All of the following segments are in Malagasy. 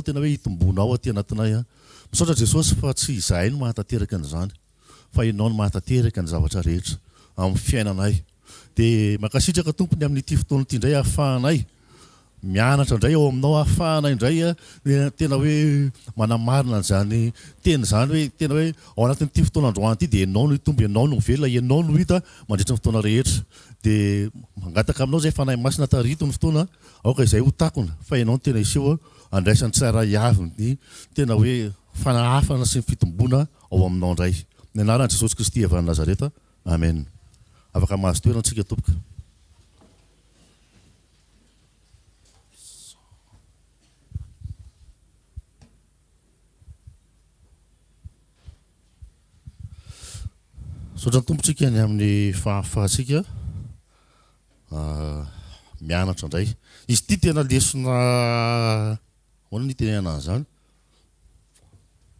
tena hoe hitombonao aty anatinay a. Misaotra Jesosy fa tsy izahay no mahatanteraka an'izany fa Ianao no mahatanteraka ny zavatra rehetra amin'ny fiainanay. Dia mankasitraka Tompo ny amin'ity fotoana ity indray ahafahanay mianatra indray ao aminao, ahafahanay indray tena hoe manamarina an'izany teny izany hoe tena hoe ao anatin'ity fotoana androany ity dia Ianao no hitombo, Ianao no velona, Ianao no hita mandritra ny fotoana rehetra. Dia mangataka aminao izay Fanahy Masina tarito ny fotoana, aoka izay ho takona fa Ianao no tena hiseho handraisan'ny tsirairay avy ny tena hoe fanahafana sy ny fitomboana ao aminao indray. Ny anaran'i Jesosy Kristy avy any Nazareta. Amen. Afaka mahazo toerana tsika tompoko. Misaotra ny Tompo tsika ny amin'ny fahafahantsika mianatra indray. Izy ity tena lesona ahoana ny itenenana an'izany?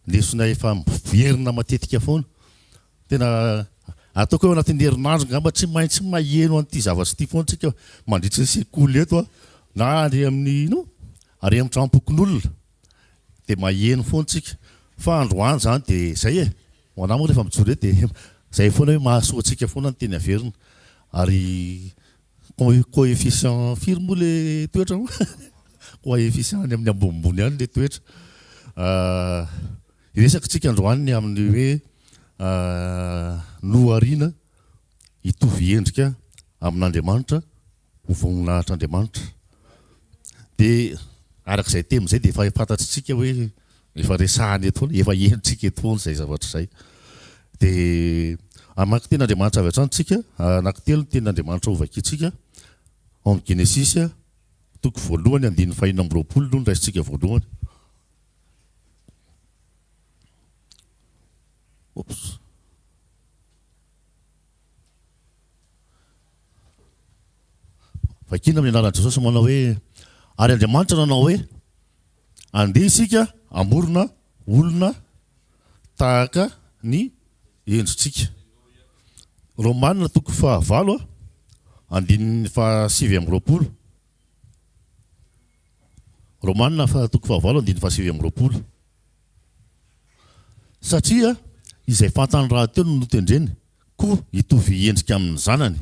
Lesona efa miverina matetika foana. Tena ataoko hoe ao anatin'ny herinandro angamba tsy maintsy maheno an'ity zavatra ity foana tsika mandritra ny sekoly eto na ary amin'ny ino ary amin'ny tranom-pokonolona dia maheno foana tsika. Fa androany izany dia izay e. Ho anà moa rehefa mijoro eto dia izay foana hoe mahasoa antsika foana ny teny averina. Ary coefficient firy moa le toetra moa? Coefficient any amin'ny ambonimbony any le toetra. Hiresaka tsika androany ny amin'ny hoe nohariana hitovy endrika amin'Andriamanitra ho voninahitr'Andriamanitra. Dia araka izay teny izay dia efa fantatritsika hoe efa resahana eto foana, efa henontsika eto foana izay zavatra izay. Dia hamaky tenin'Andriamanitra avy hatrany tsika, anankitelo ny tenin'Andriamanitra hovakintsika ao amin'ny Genesisy toko voalohany andininy fahenina amby roapolo aloha no raisintsika voalohany. Oops. Vakina amin'ny anaran'i Jesosy manao hoe, Ary Andriamanitra nanao hoe, Andeha isika hamorona olona tahaka ny endritsika. Romana toko fahavalo andininy fahasivy amby roapolo. Romana toko fahavalo andininy fahasivy amby roapolo. Satria izay fantany rahateo no notendreny koa hitovy endrika amin'ny zanany,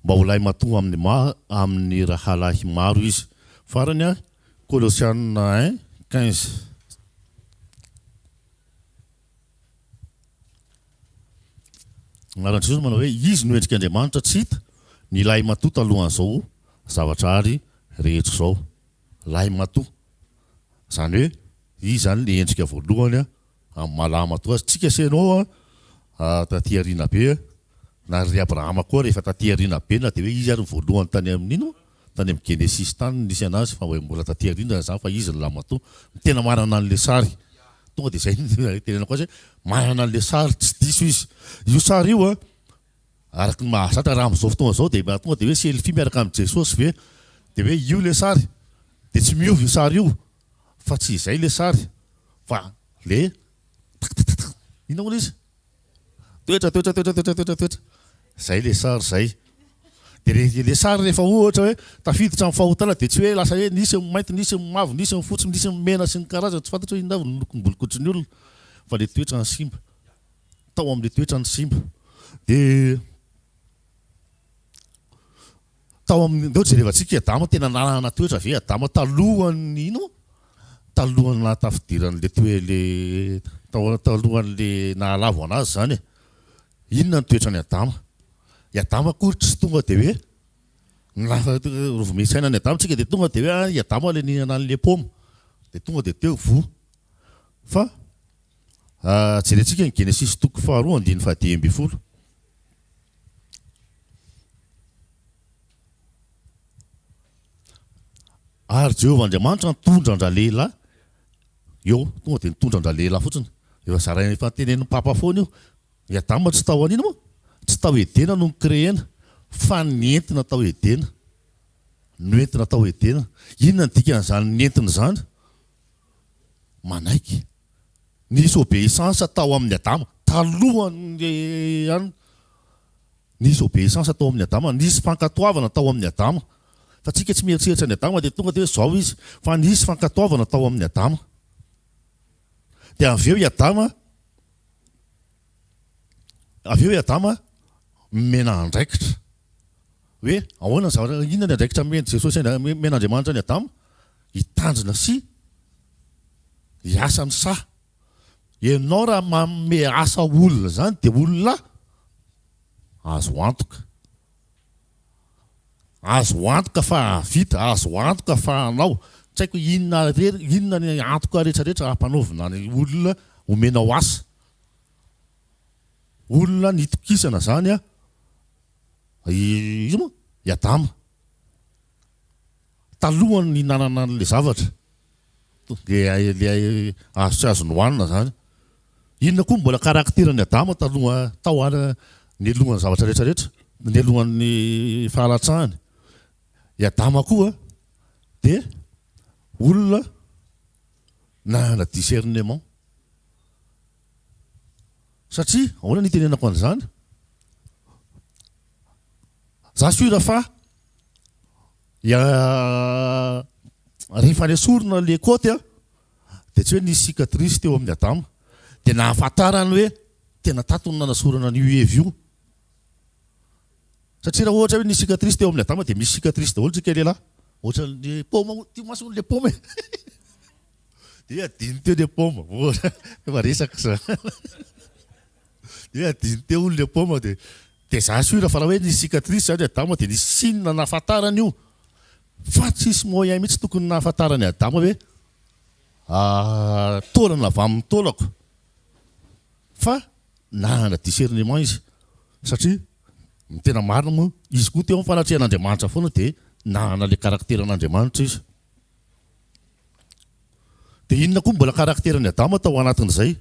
mba ho lahimatoa amin'ny amin'ny rahalahy maro izy. Farany a, Kolosiana un, 15. Anaran'i Jesosy manao hoe, Izy no endrik'Andriamanitra tsy hita, ny lahimatoa talohan'izao zavatra ary rehetra izao. Lahimatoa. Izany hoe izy izany le endrika voalohany amin'ny maha lahimatoa azy. Tsika sy ianao taty aoriana be, na ry Abrahama koa rehefa taty aoriana be na dia hoe izy ary ny voalohany tany amin'ny ino? Tany amin'ny Genesisy tany no nisy anazy fa mbola taty aoriana izany fa izy ny lahimatoa. Ny tena manana an'ilay sary. Tonga dia izay no itenenako azy hoe manana an'ilay sary tsy diso izy. Io sary io an, Araka ny mahazatra raha amin'izao fotoana izao dia mba tonga dia hoe selfie miaraka amin'i Jesosy ve? Dia hoe io ilay sary? Dia tsy miova io sary io fa tsy izay ilay sary fa le tak-tak-tak inona moa ilay izy? Toetra toetra toetra toetra toetra toetra izay ilay sary izay. Dia le ilay sary rehefa ohatra hoe tafiditra amin'ny fahotana dia tsy hoe lasa hoe nisy ny mainty, nisy ny mavo, nisy ny fotsy, nisy ny mena sy ny karazany tsy fantatro hoe inona avy ny lokom-bolon-koditry ny olona fa ilay toetra ny simba. tao amin'ilay toetrany simba. Dia tao amin'ny, ndao jerevantsika i Adama, tena nanana toetra ve Adama talohan'ny ino? Talohan'ny nahatafidiran'ilay toe le tao talohan'le nahalavo anazy izany e. Inona ny toetran'i Adama? I Adama akory tsy tonga dia hoe nafa vao misaina an'i Adama tsika dia tonga dia hoe ah, i Adama ilay nihinana an'ilay paoma. Dia tonga dia teo voa. Fa Jerentsika ny Genesisy toko faharoa andininy fahadimy ambin'ny folo. Ary Jehovah Andriamanitra nitondra an-dralehilahy eo, tonga dia nitondra an-dralehilahy fotsiny. Efa zaraina, efa tenenin'ny Papa foana io. I Adama tsy tao an'ina moa? Tsy tao Edena no ni-créer-na, fa nentina tao Edena. Noentina tao Edena. Inona ny dikan'izany nentina izany? Manaiky. Nisy obéissance tao amin'i Adama talohan'ny ihany. Nisy obéissance tao amin'i Adama, nisy fankatoavana tao amin'i Adama. Fa tsika tsy mieritreritra an'i Adama dia tonga dia hoe zao izy, fa nisy fankatoavana tao amin'i Adama. Dia avy eo i Adama, avy eo i Adama nomena andraikitra. Hoe ahoana ny zavatra, inona ny andraikitra nomen'i Jesosy, nomen'Andriamanitra an'i Adama? Hitandrina sy hiasa ny saha. Ianao raha manome asa olona izany dia olona azo antoka. Azo antoka fa hahavita, azo antoka fa hanao. Tsy haiko inona irery, inona ny antoka rehetra rehetra ampanaovina ny olona omenao asa. Olona nitokisana izany an, iza moa? I Adama. Talohan'ny nihinanana an'ilay zavatra, ilay ilay azo tsy azo nohanina izany. Inona koa mbola karakteran'i Adama taloha tao ary nialohan'ny zavatra rehetra rehetra, nialohan'ny fahalatsahany. I Adama koa dia olona nanana discernement. Satria ahoana no itenenako an'izany? Za sûr fa rehefa nesorina le côte dia tsy hoe nisy cicatrice teo amin'i Adama. Dia nahafantarany hoe tena tato no nanasorana an'io Eva io. Satria raha ohatra hoe nisy cicatrice teo amin'i Adama dia misy cicatrice daholo tsika lehilahy. Ohatran'ny paoma, ity mantsy hono le paoma e. Dia adino teo le paoma. Efa resaka izany. Dia adino teo hono le paoma dia dia za sûr fa raha hoe nisy cicatrice zany Adama dia nisy signe nahafantarany io. Fa tsisy moyen mihitsy tokony nahafantaran'i Adama hoe taolana avy amin'ny taolako. Fa nanana discernement izy satria ny tena marina moa izy koa teo amin'ny fanatrehan'Andriamanitra foana dia nanana ilay karakteran'Andriamanitra izy. Dia inona koa mbola karakteran'i Adama tao anatin'izay?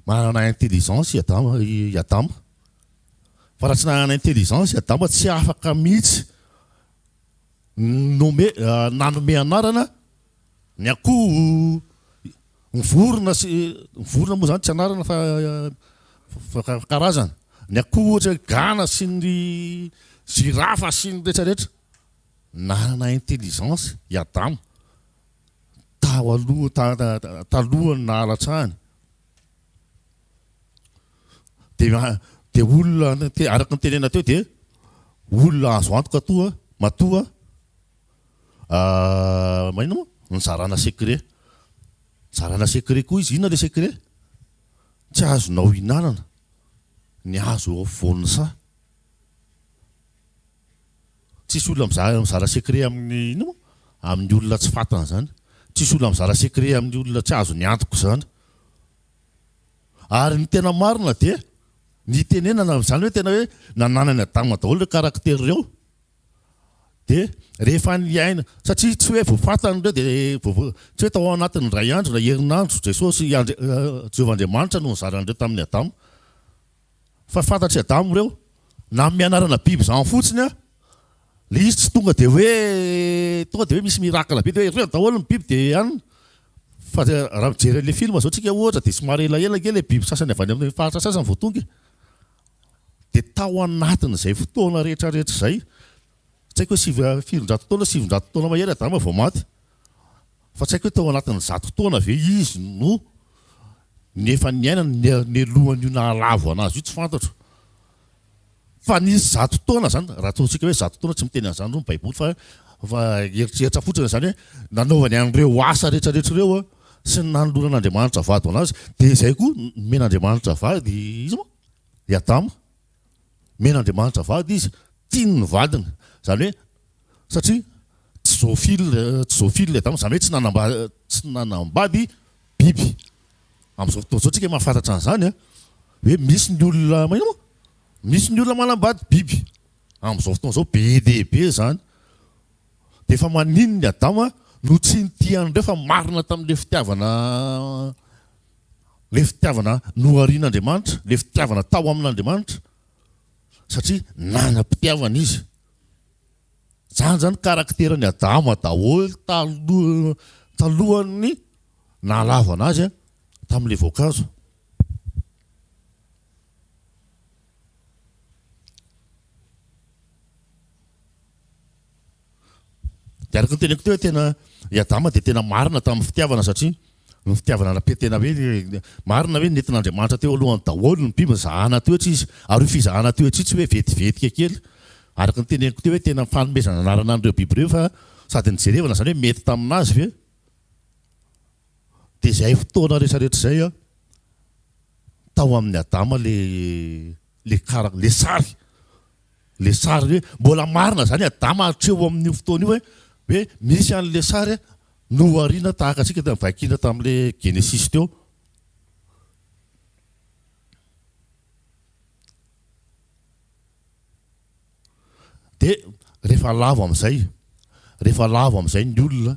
Manana intelligence i Adama, i Adama. Fa raha tsy nanana intelligence i Adama tsy afaka mihitsy nome, nanome anarana ny akoho, ny vorona sy, ny vorona moa zany tsy anarana fa fa karazana. Ny akoho ohatra hoe gana sy ny zirafa sy ny rehetra rehetra. Nanana intelligence i Adama tao aloha talohan'ny nahalatsahany. Dia dia olona araka ny tenena teo dia olona azo antoka toa matoa maninona moa? Nizarana secret. Nizarana secret koa izy. Inona ilay secret? Tsy azonao ihinanana ny hazo eo afovoan'ny saha. Tsisy olona mizara mizara secret amin'ny inona moa? Amin'ny olona tsy fantany izany. Tsisy olona mizara secret amin'ny olona tsy azony antoka izany. Ary ny tena marina dia ny itenenana amin'izany hoe tena hoe nananan'i Adama daholo ireo caractère ireo dia rehefa niaina satria tsy hoe vao fantany ireo dia vao tsy hoe tao anatin'ny iray andro na herinandro Jesosy Jehovah Andriamanitra no nizara an'ireo tamin'i Adama. Fa fantatr'i Adamo ireo. Nanome anarana biby izany fotsiny an. Ilay izy tsy tonga dia hoe tonga dia hoe misy miracle be dia hoe ireo daholo ny biby dia an. Fa raha mijery an'ilay film izao tsika ohatra dia somary elaela ange ilay biby sasany avy any amin'ny faritra sasany vao tonga e. Dia tao anatin'izay fotoana rehetra rehetra izay, tsy haiko hoe sivy fironjato taona, 900 taona mahery Adama vao maty. Fa tsy haiko hoe tao anatin'ny 100 taona ve izy no ny efa niainany nialohan'io nahalavo anazy io tsy fantatro. Fa nisy 100 taona zany, raha ataontsika hoe 100 taona tsy miteny an'izany aloha ny baiboly fa fa eritreritra fotsiny izany hoe nanaovany an'ireo asa rehetra rehetra ireo sy ny nanoloran'Andriamanitra vady ho anazy dia izay koa nomen'Andriamanitra vady iza moa? I Adama. Nomen'Andriamanitra vady izy, tiany ny vadiny. Izany hoe satria tsy zoophile, tsy zoophile Adama, izany hoe tsy nanambady, tsy nanambady biby. Amin'izao fotoana izao tsika mahafantatra an'izany an, hoe misy ny olona, maninona moa? Misy ny olona manambady biby. Amin'izao fotoana izao be dia be izany. Dia efa maninona i Adama no tsy nitia an'ireo fa marina tamin'ilay fitiavana, ilay fitiavana noharian'Andriamanitra, ilay fitiavana tao amin'Andriamanitra. Satria nanam-pitiavana izy. Zany zany karakteran'i Adama daholo taloha talohan'ny nahalavo anazy tamin'ilay voankazo. Dia araka ny teneniko teo hoe tena i Adama dia tena marina tamin'ny fitiavana satria. Ny fitiavana ara-piantena hoe marina hoe nentin'Andriamanitra teo alohany daholo ny biby nizahana toetra izy ary io fizahana toetra io tsy hoe vetivetika kely araka ny teneniko teo hoe tena fanomezana anarana an'ireo biby ireo fa sady nijerevana izany hoe mety tamin'azy ve dia izay fotoana rehetra rehetra izay an tao amin'i Adama le le kara le sary le sary hoe mbola marina izany Adama hatreo amin'io fotoana io hoe hoe misy an'le sary Nohariana tahaka antsika teo vakiana tamin'ilay Genesisy teo. Dia rehefa lavo amin'izay, rehefa lavo amin'izay ny olona,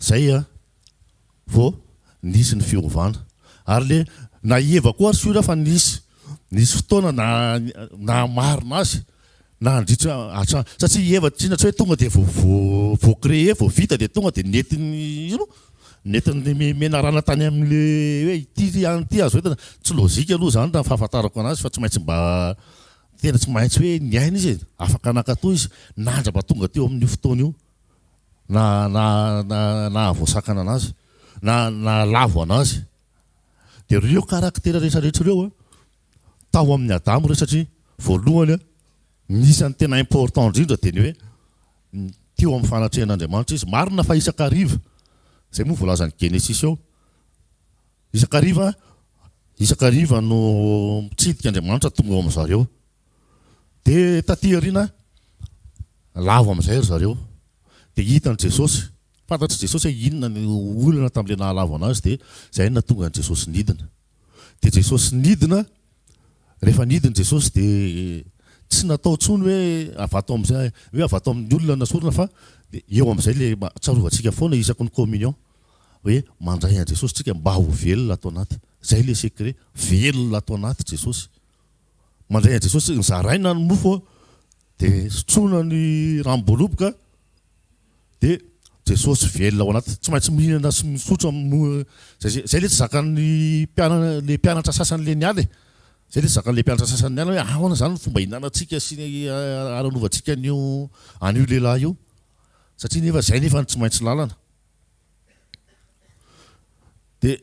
izay a, vao nisy ny fiovana. Ary le na i Eva koa ary sûr fa nisy nisy fotoana na nahamarina azy nandritra hatra satria i Eva tsinona tsy hoe tonga dia vao vao vao créer vao vita dia tonga dia nentin'ny ino nentin'ny menarana tany amin'le hoe ity ry any ity azo entina tsy logique aloha izany raha ny fahafantarako anazy fa tsy maintsy mba tena tsy maintsy hoe niaina izy e afaka nankatò izy nandrapa tonga teo amin'io fotoana io na na na nahavoasakana anazy na nahalavo anazy dia ireo caractère rehetra rehetra ireo an tao amin'i Adamo ireo satria voalohany an ny isan'ny tena important indrindra dia ny hoe teo amin'ny fanatrehan'Andriamanitra izy marina fa isan-kariva izay moa voalazan'ny Genesisy ao isan-kariva isan-kariva no mitsidika Andriamanitra tonga ao amin'ny zareo Dia taty aoriana, lavo amin'izay ry zareo. Dia hitan'i Jesosy, fantatr'i Jesosy hoe inona ny olana tamin'ilay nahalavo an'azy, dia izay no nahatonga an'i Jesosy nidina. Dia Jesosy nidina, rehefa nidina Jesosy dia tsy natao intsony hoe avy ato amin'izay, hoe avy ato amin'ny olona nasorina fa dia eo amin'izay ilay tsarovantsika foana isaky ny communion hoe mandray an'i Jesosy tsika mba ho velona ato anaty. Izay ilay secret, velona ato anaty Jesosy. Mandray an'i Jesosy, nozaraina ny mofo dia sotroina ny ranom-boaloboka dia Jesosy velona ao anaty. Tsy maintsy mihinana sy misotro amin'ny zay zay le tsy zakan'ny mpianatra le mpianatra sasany le niala e. Zay le tsy zakan'le mpianatra sasany niala hoe ahoana zany ny fomba hihinanantsika sy ary hanovantsika an'io an'io lehilahy io. Satria nefa zay nefa no tsy maintsy lalana. Dia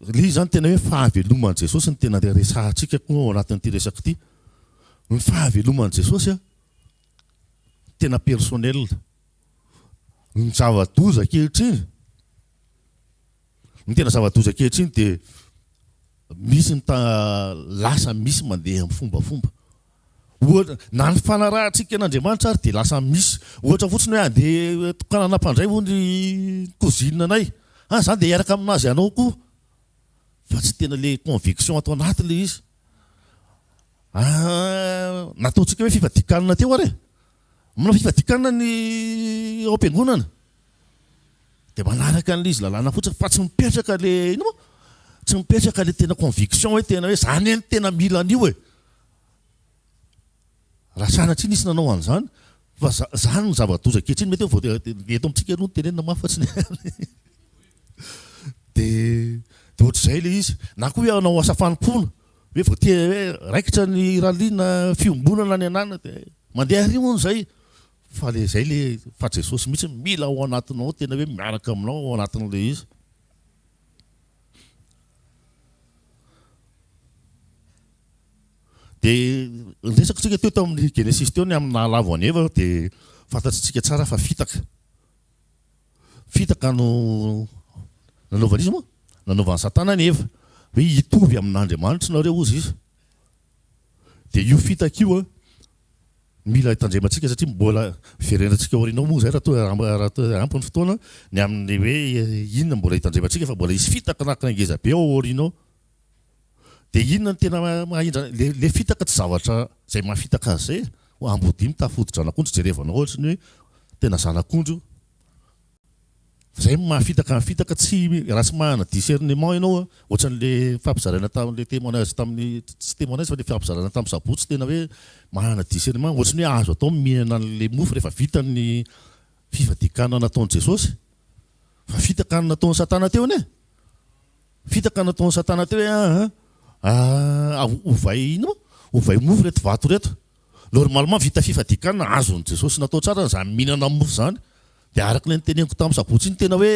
Ilay izy izany tena hoe fahaveloman'i Jesosy no tena resahantsika koa ao anatin'ity resaka ity. Ny fahaveloman'i Jesosy an, tena personnel. Ny zava-doza ankehitriny, ny tena zava-doza ankehitriny dia misy ny lasa misy mandeha amin'ny fombafomba. Ohatra, na ny fanarahantsika an'Andriamanitra ary dia lasa misy. Ohatra fotsiny hoe andeha tokanana mpandray hono ny cousine anay. Ah, za dia hiaraka aminazy hanao koa. Fa tsy tena le conviction ato anaty le izy. Ah, nataontsika hoe fifadian-kanina teo ary e. Manao fifadian-kanina ny ao am-piangonana. Dia manaraka an'ilay izy lalàna fotsiny fa tsy mipetraka le ino moa? Tsy mipetraka le tena conviction hoe tena hoe za anie no tena mila an'io e. Raha sanatria nisy nanao an'izany, fa za, zany no zava-doza ankehitriny, mety hoe vao ny eto amintsika aloha no tenenina mafy fa tsy ny dia dia ohatr'izay ilay izy. Na koa hoe hanao asa fanompoana, hoe vao te hoe raikitra ny rallye na fiombonana ny anana dia mandeha ary hono izay. Fa le izay le fa Jesosy mihitsy mila ao anatinao tena hoe miaraka aminao ao anatin'ilay izy. Dia niresaka tsika teo tamin'ny Genesisy teo ny amin'ny nahalavo an'i Eva dia fantatsika tsara fa fitaka. Fitaka no nanaovan'izy moa? Nanaovan'i Satana an'i Eva. Hoe hitovy amin'Andriamanitra nareo hozy izy. Dia io fitaka io an, mila hitandremantsika satria mbola verenantsika aoriana ao moa izay raha toa raha toa ampy ny fotoana ny amin'ny hoe inona mbola hitandremantsika fa mbola hisy fitaka anankiray ngeza be ao aoriana ao. Dia inona no tena maha-henjana? Le le fitaka tsy zavatra izay mahafitaka azy izay e. Ambodia mitafy hodi-dranak'ondry jerevanao ohatry ny hoe tena zanak'ondry io. Izay no mahafitaka ny fitaka tsy raha tsy manana discernement ianao a, ohatran'le fampizaraina tamin'le témoignage tamin'ny tsy témoignage fa le fampizarana tamin'ny sabotsy tena hoe manana discernement ohatry ny hoe azo atao ny mihinana an'le mofo rehefa vita ny fifadian-kanina nataon'i Jesosy. Fa fitaka ny nataon'i Satana teo anie. Fitaka nataon'i Satana teo hoe aa ovay ino moa? Ovay mofo ireto vato ireto. Normalement vita fifadian-kanina azon'i Jesosy natao tsara izany mihinana mofo izany. Dia araka ilay noteneniko tamin'ny sabotsy iny tena hoe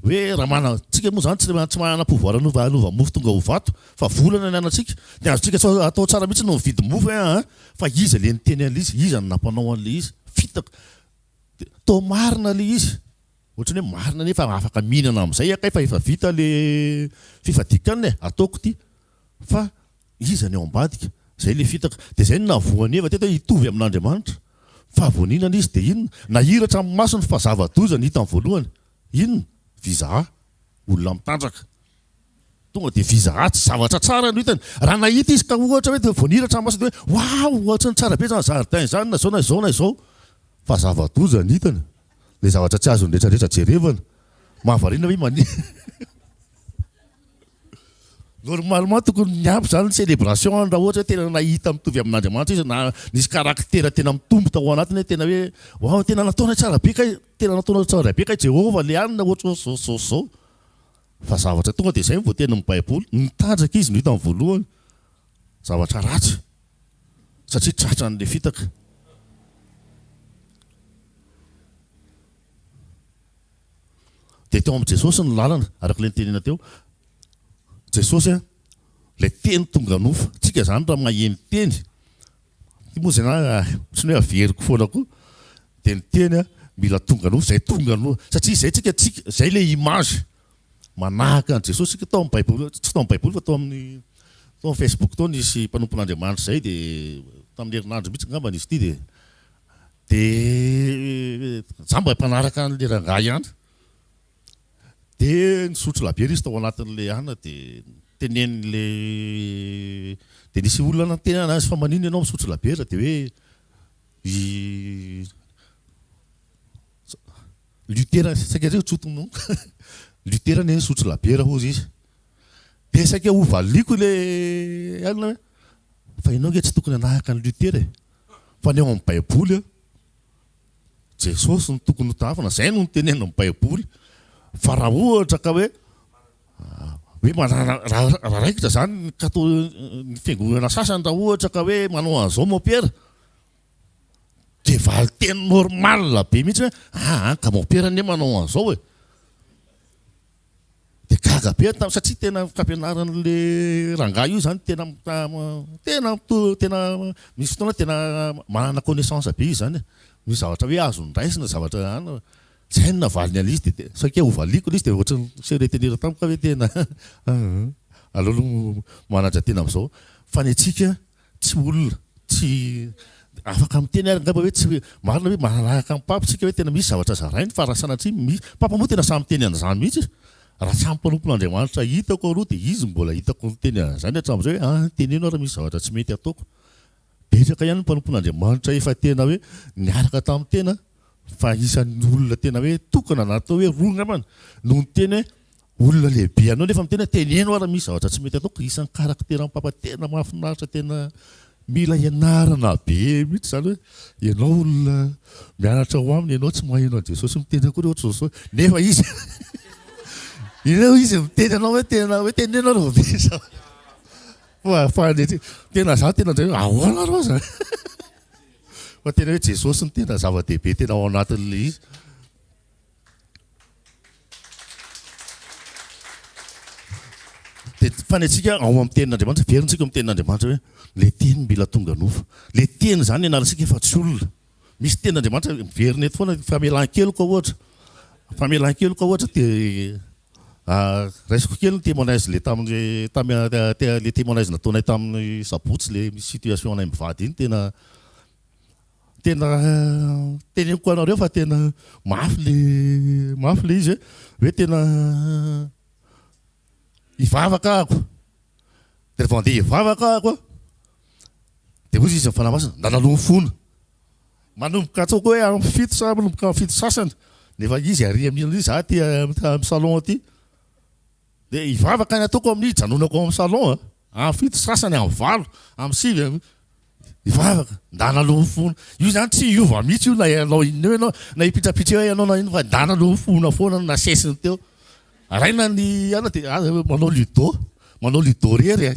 Hoe raha manana, tsika moa zany tsy tsy manana pouvoir hanova hanova mofo tonga ho vato fa volana ny anantsika. Dia azontsika atao tsara mihitsy no mividy mofo hoe aa fa iza le niteny an'le izy, iza no nampanao an'le izy. Fitaka. Dia toa marina le izy. Ohatran'ny hoe marina nefa afaka mihinana amin'izay aho kay fa efa vita le fifadian-kanina e, ataoko ity. Fa iza ny ao ambadika? Zay le fitaka. Dia zay no nahavoa an'i Eva teto hoe hitovy amin'Andriamanitra. Fa vao nihinana izy dia inona? Nahiratra amin'ny masony fa zava-doza ny hitany voalohany. Inona? Visa Olona mitanjaka. Tonga dia visa tsy zavatra tsara no hitany. Raha nahita izy ka ohatra hoe vao nihiratra amin'ny masony dia hoe waouh ohatran'ny tsara be izany jardin izany na izao na izao na izao. Fa zava-doza ny hitany. Ilay zavatra tsy azon'ny rehetra rehetra jerevana. Mahavariana hoe mani. Normalement tokony miampy zany ny célébration raha ohatra hoe tena nahita mitovy amin'Andriamanitra izy na nisy caractère tena mitombo tao anatiny hoe tena hoe waouh tena nataonay tsara be kay tena nataonao tsara be kay Jehovah le anona ohatra hoe zao zao zao fa zavatra tonga dia izay no voatenin'ny baiboly nitanjaka izy no hitany voalohany zavatra ratsy satria tratran'le fitaka. Dia teo amin'i Jesosy ny lalana, araka ilay nitenena teo. Jesosy, ilay teny tonga nofo. Tsika izany raha maheno teny, ity moa izay na ohatran'ny hoe averiko foana koa, dia ny teny mila tonga nofo, izay tonga nofo, satria izay tsika, tsika, izay ilay image manahaka an'i Jesosy tsika tao amin'ny baiboly, tsy tao amin'ny baiboly fa tao amin'ny tao amin'ny Facebook tao nisy mpanompon'Andriamanitra izay dia tamin'ny herinandro mihitsy angamba izy ity dia Dia za mba mpanaraka an'le rangahy ihany. Dia nisotro labiera izy tao anatin'le anona dia tenenin'le dia nisy olona niteny anazy fa maninona ianao misotro labiera dia hoe i Luther saika hoe tsy ho tononiko Luther anie nisotro labiera hozy izy. Dia saika ho valiako le anona hoe fa ianao ange tsy tokony hanahaka an'i Luther e. Fa ny ao amin'ny baiboly an, Jesosy no tokony ho tahafina, izay no notenenin'ny baiboly. Fa raha ohatra ka hoe hoe manana raha raikitra izany ny kato ny fiangonana sasany raha ohatra ka hoe manao an'izao mompera dia valin-teny normal be mihitsy hoe aa ka mompera anie manao an'izao e. Dia gaga be aho satria tena fampianaran'le rangahy io zany tena tena tena misy fotoana tena manana connaissance be izy zany e. Misy zavatra hoe azony raisina zavatra any, zay no navaliny an'izy dia saika ho valiako ilay izy dia ohatran'ny se retenir tampoka hoe tena aleo aloha manaja tena amin'izao. Fa ny antsika Tsy olona, tsy afaka miteny ary angamba hoe tsy marina hoe manaraka an'i Papa isika hoe tena misy zavatra zarainy fa raha sanatria misy, Papa moa tena sahy miteny an'izany mihitsy e! Raha samy mpanompon'Andriamanitra hitako aloha dia izy no mbola hitako niteny an'izany hatramin'izay hoe ah teneno ary misy zavatra tsy mety ataoko. Betsaka ihany ny mpanompon'Andriamanitra efa tena hoe niaraka tamin'ny tena fa isan'ny olona tena hoe tokana na atao hoe roa angambany no niteny hoe Olona lehibe anao nefa miteny hoe teneno aho raha misy zavatra tsy mety ataoko, isan'ny karakteran'i papa tena mahafinaritra tena mila ianarana be mihitsy izany hoe ianao olona mianatra ao aminy ianao tsy maheno an'i Jesosy miteny akory ohatr'izao sy izao nefa izy ireo izy miteny anao hoe tena hoe teneno aho raha misy zavatra fa fa tena za tena indray hoe ahoana rô zany fa tena hoe Jesosy no tena zava-dehibe tena ao anatin'ilay izy. Dia fa ny antsika ao amin'ny tenin'Andriamanitra, verintsika ao amin'ny tenin'Andriamanitra hoe le teny mila tonga nofo. Le teny izany ianarantsika fa tsy olona. Misy tenin'Andriamanitra miverina eto foana, famelan-keloka ohatra. Famelan-keloka ohatra dia raisiko kely ny témoignage le tamin'ny tamin'ny le témoignage nataonay tamin'ny sabotsy le misy situation anay mivady iny tena Tena teneniko anareo fa tena mafy le mafy le izy e, hoe tena hivavaka ahako, de rehefa mandeha hivavaka ahako an, de hoy izy ny Fanahy Masina, ndana aloha mifona, manomboka ataoko hoe amin'ny fito sa manomboka amin'ny fito sasany, nefa izy ary amin'iny za aty amin'ny salon aty, de hivavaka ny ataoko amin'ny hijanonako ao amin'ny salon an, amin'ny fito sasany, amin'ny valo, amin'ny sivy, Hivavaka, ndana aloha mifona. Io zany tsy hiova mihitsy io na hanao inona eo ianao, na hipitrapitra eo ianao na inona fa ndana aloha mifona foana no nasesiny teo. Araina ny ana dia aza manao ludo, manao ludo rery a.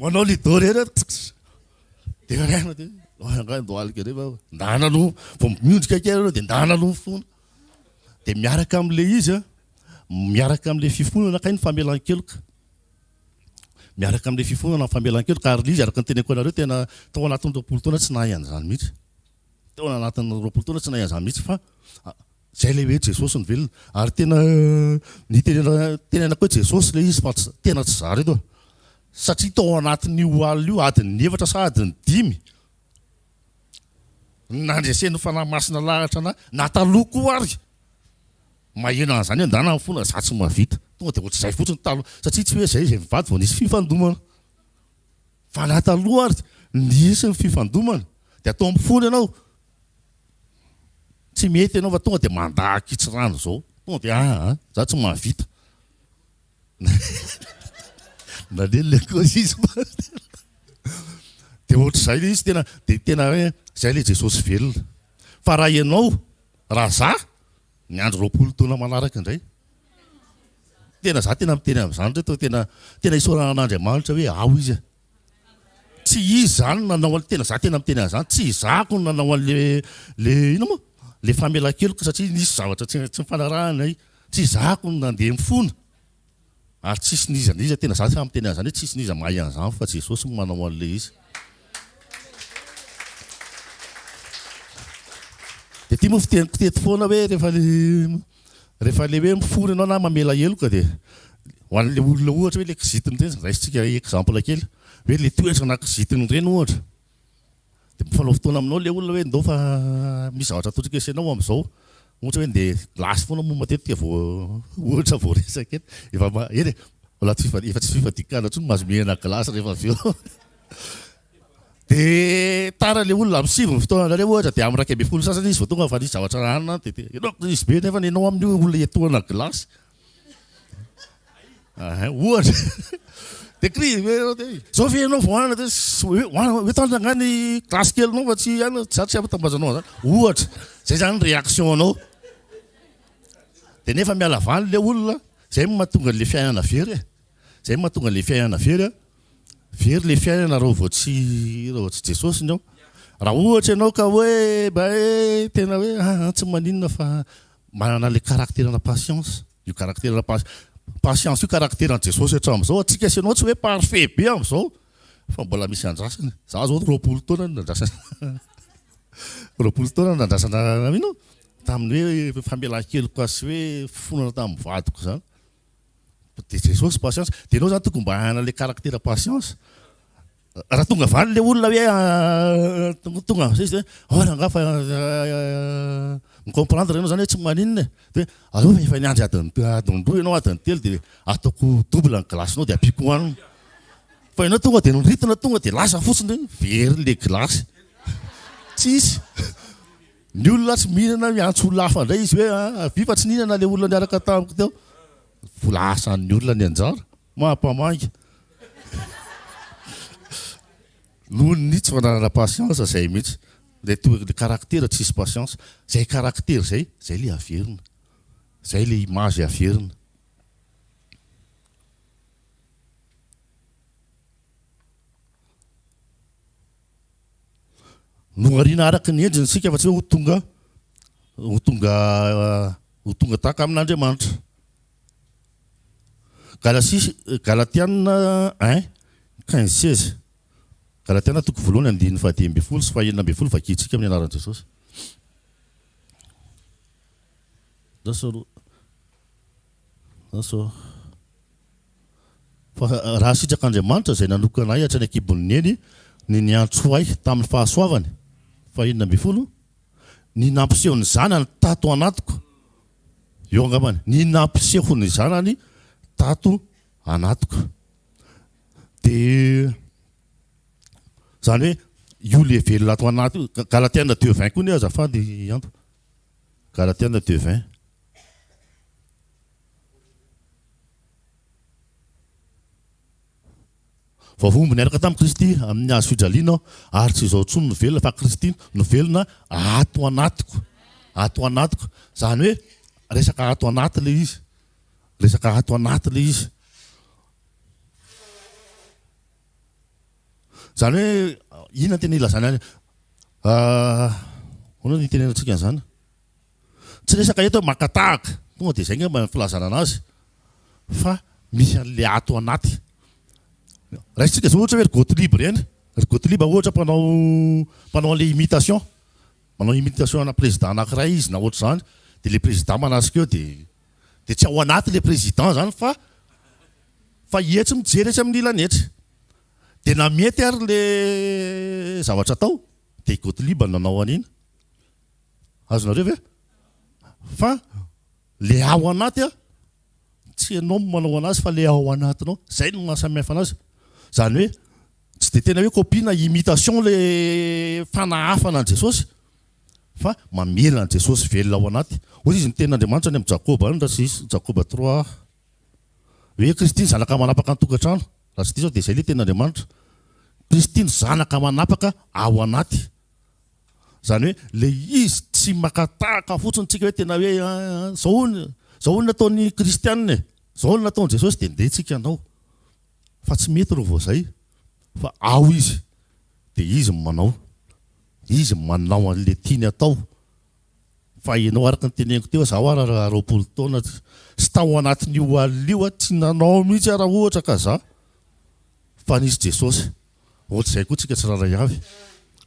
Manao ludo rery a. Dia araina dia. Angaha ndohalika indray fa ndana aloha vao miondrika kely aloha dia ndana aloha mifona. Dia miaraka amin'ilay izy an, miaraka amin'ilay fifonana kay ny famelan-keloka. Miaraka amin'ilay fifonana ny famelan-keloka ary ilay izy araka ny teneniko anareo tena tao anatin'ny 20 taona tsy nahay an'izany mihitsy. Tao anatin'ny 20 taona tsy nahay an'izany mihitsy fa Zay ilay hoe Jesosy no velona. Ary tena nitenena tenenako hoe Jesosy ilay izy fa tsy tena tsy za reto a. Satria tao anatin'io alina io adin'ny efatra sa adin'ny dimy nandresen'ny Fanahy Masina lahatra anah, na taloha koa ary maheno an'izany hoe ndana mifona za tsy mahavita. Tonga dia ohatr'izay fotsiny taloha satria tsy hoe zay izay mivady vao nisy fifandomana. Fa na taloha ary nisy ny fifandomana dia atao mifona ianao. Tsy mety ianao fa tonga dia mandà ankitsirano izao. Tonga dia aa za tsy mahavita. Nalely le ankozy izy Dia ohatr'izay ilay izy tena dia tena hoe izay ilay Jesosy velona. Fa raha ianao, raha za, miandry 20 taona manaraka indray. Tena za tena miteny amin'izany reto tena tena isaorana an'Andriamanitra hoe ao izy e. Tsy izy zany no nanao an'le, tena za tena miteny an'izany, tsy izaho no nanao an'le le inona moa? Le famelan-keloka satria nisy zavatra tsy tsy nifanarahanay, tsy izaho no nandeha mifona ary tsisy n'iza n'iza, tena za sahy miteny an'izany hoe tsisy n'iza mahay an'izany fa Jesosy no manao an'le izy. Dia ity moa fiteniko teto foana hoe rehefa le rehefa le hoe mifona ianao na mamela heloka dia ho an'le olona ohatra hoe le kizitina ireny, raisintsika exemple kely, hoe le toetra na kizitina ireny ohatra, dia mifanao fotoana aminao le olona hoe ndao fa misy zavatra ataontsika sy ianao amin'izao, ohatra hoe ndeha glace foana moa matetika vao ohatra vao resaka eto, efa ma- eny e, mbola tsy fifa- efa tsy fifadian-kanina intsony mahazo mihinana glace rehefa avy eo. Dia tara ilay olona, amin'ny sivy ny fotoananareo ohatra, dia amin'ny 11 sasany izy vao tonga fa nisy zavatra hanina dia dia ianao izy be nefa ianao amin'io olona hiatohana glace. Ahay, ohatra. Dia crise be ianao dia zao ve ianao vao hanana dia hoe hoanina hoe tany angaha ny glace kelinao fa tsy hanina, za tsy ampitambazanao an'izany. Ohatra, zay zany ny réaction anao. Dia nefa miala valy ilay olona, zay no mahatonga an'ilay fiainana very e. Zay no mahatonga an'ilay fiainana very a. Very le fiainana raha vao tsy raha vao tsy Jesosy ny ao. Raha ohatra ianao ka hoe mba hoe tena hoe ah tsy maninona fa manana le caractère-na patience. Io caractère-na patience io caractère-n'i Jesosy hatramin'izao. Antsika sy ianao tsy hoe parfait be amin'izao fa mbola misy andrasana. Za zao 20 taona no nandrasana 20 taona no nandrasana inona? Tamin'ny hoe famelan-keloka sy hoe fifonana tamin'ny vadiko izany. Dia Jesosy patience. Dia ianao zany tokony mba hanana le caractère patience. Raha tonga avy any le olona hoe tonga amizay izy hoe ao rangaha fa mi-comprendre ianao zany hoe tsy maninona e. Dia hoe aleo fa efa niandry adiny adiny roa ianao adiny telo dia ataoko double ny glace-nao dia ampiako hohanina. Fa ianao tonga dia niritona tonga dia lasa fotsiny hoe very le glace. Tsisy. Ny olona tsy mihinana miantso olona hafa indray izy hoe avia fa tsy nihinana le olona niaraka tamiko teo. Vola asan'ny olona ny anjara. Mampamangy. Noho ny tsy fananana patience zay mihitsy. Le toa le caractère tsisy patience. Zay caractère zay, zay le averina. Zay le image averina. Nohariana araka ny endriny isika fa tsy hoe ho tonga ho tonga ho tonga tahaka amin'Andriamanitra. Galasia Galatiana 1 15 16 Galatiana toko voalohany andininy faha-15 sy faha-16 vakintsika amin'ny anaran'i Jesosy. Fa raha sitrak'Andriamanitra izay nanokana ahy hatrany an-kibon'ny neny ny niantso ahy tamin'ny fahasoavany, faha-16, ny nampiseho ny Zanany tato anatiko, eo angambany, ny nampiseho ny Zanany tato anatiko. Dia izany hoe io le velona ato anaty io, Galatiana deux vingt koa anie azafady Anto. Galatiana deux vingt. Voahombo niaraka tamin'i Kristy amin'ny hazo fijaliana aho, ary tsy izaho intsony no velona fa Kristy no velona ato anatiko. Ato anatiko. Izany hoe resaka ato anaty ilay izy. Resaka ato anaty ilay izy. Izany hoe inona tena ilazana any? Ahoana no hitenenantsika an'izany? Tsy resaka eto hoe maka tahaka, tonga dia izay angamba ny filazana anazy fa misy an'ilay ato anaty. Raisintsika izao ohatra hoe ry Gottlieb ireny, ry Gottlieb ohatra mpanao mpanao an'ilay imitation, manao imitation ana président anankiray izy na ohatr'izany, dia ilay président manasika eo dia dia tsy ao anaty ilay président izany fa fa etsy mijery etsy amin'ny ilany etsy. Dia na mety ary le zavatra atao dia i Gottlieb no nanao an'iny. Azonareo ve? Fa le ao anaty a, tsy ianao no manao anazy fa le ao anatinao. Zay no mahasamihafa anazy. Zany hoe tsy dia tena hoe copie na imitation le fanahafana an'i Jesosy fa mamela an'i Jesosy velona ao anaty. Hoy izy ny tenin'Andriamanitra any amin'i Jakoba any raha tsy diso, Jakoba trois. Hoe Kristy ny zanaka manapaka ny tokantrano. Raha tsy diso aho dia izay ilay tenin'Andriamanitra. Kristy ny zanaka manapaka ao anaty. Izany hoe ilay izy tsy maka tahaka fotsiny tsika hoe tena hoe zao hono, zao hono nataon'ny kristianina e, zao hono nataon'i Jesosy dia ndeha tsika hanao. Fa tsy mety raha vao izay fa ao izy dia izy no manao. Izy no manao an'ilay tiany atao. Fa ianao araka ny teneniko teo, zaho ara raha 20 taona tsy tao anatin'io alina io aho, tsy nanao mihitsy aho raha ohatra ka za fa nisy Jesosy. Ohatr'izay koa tsika tsirairay avy.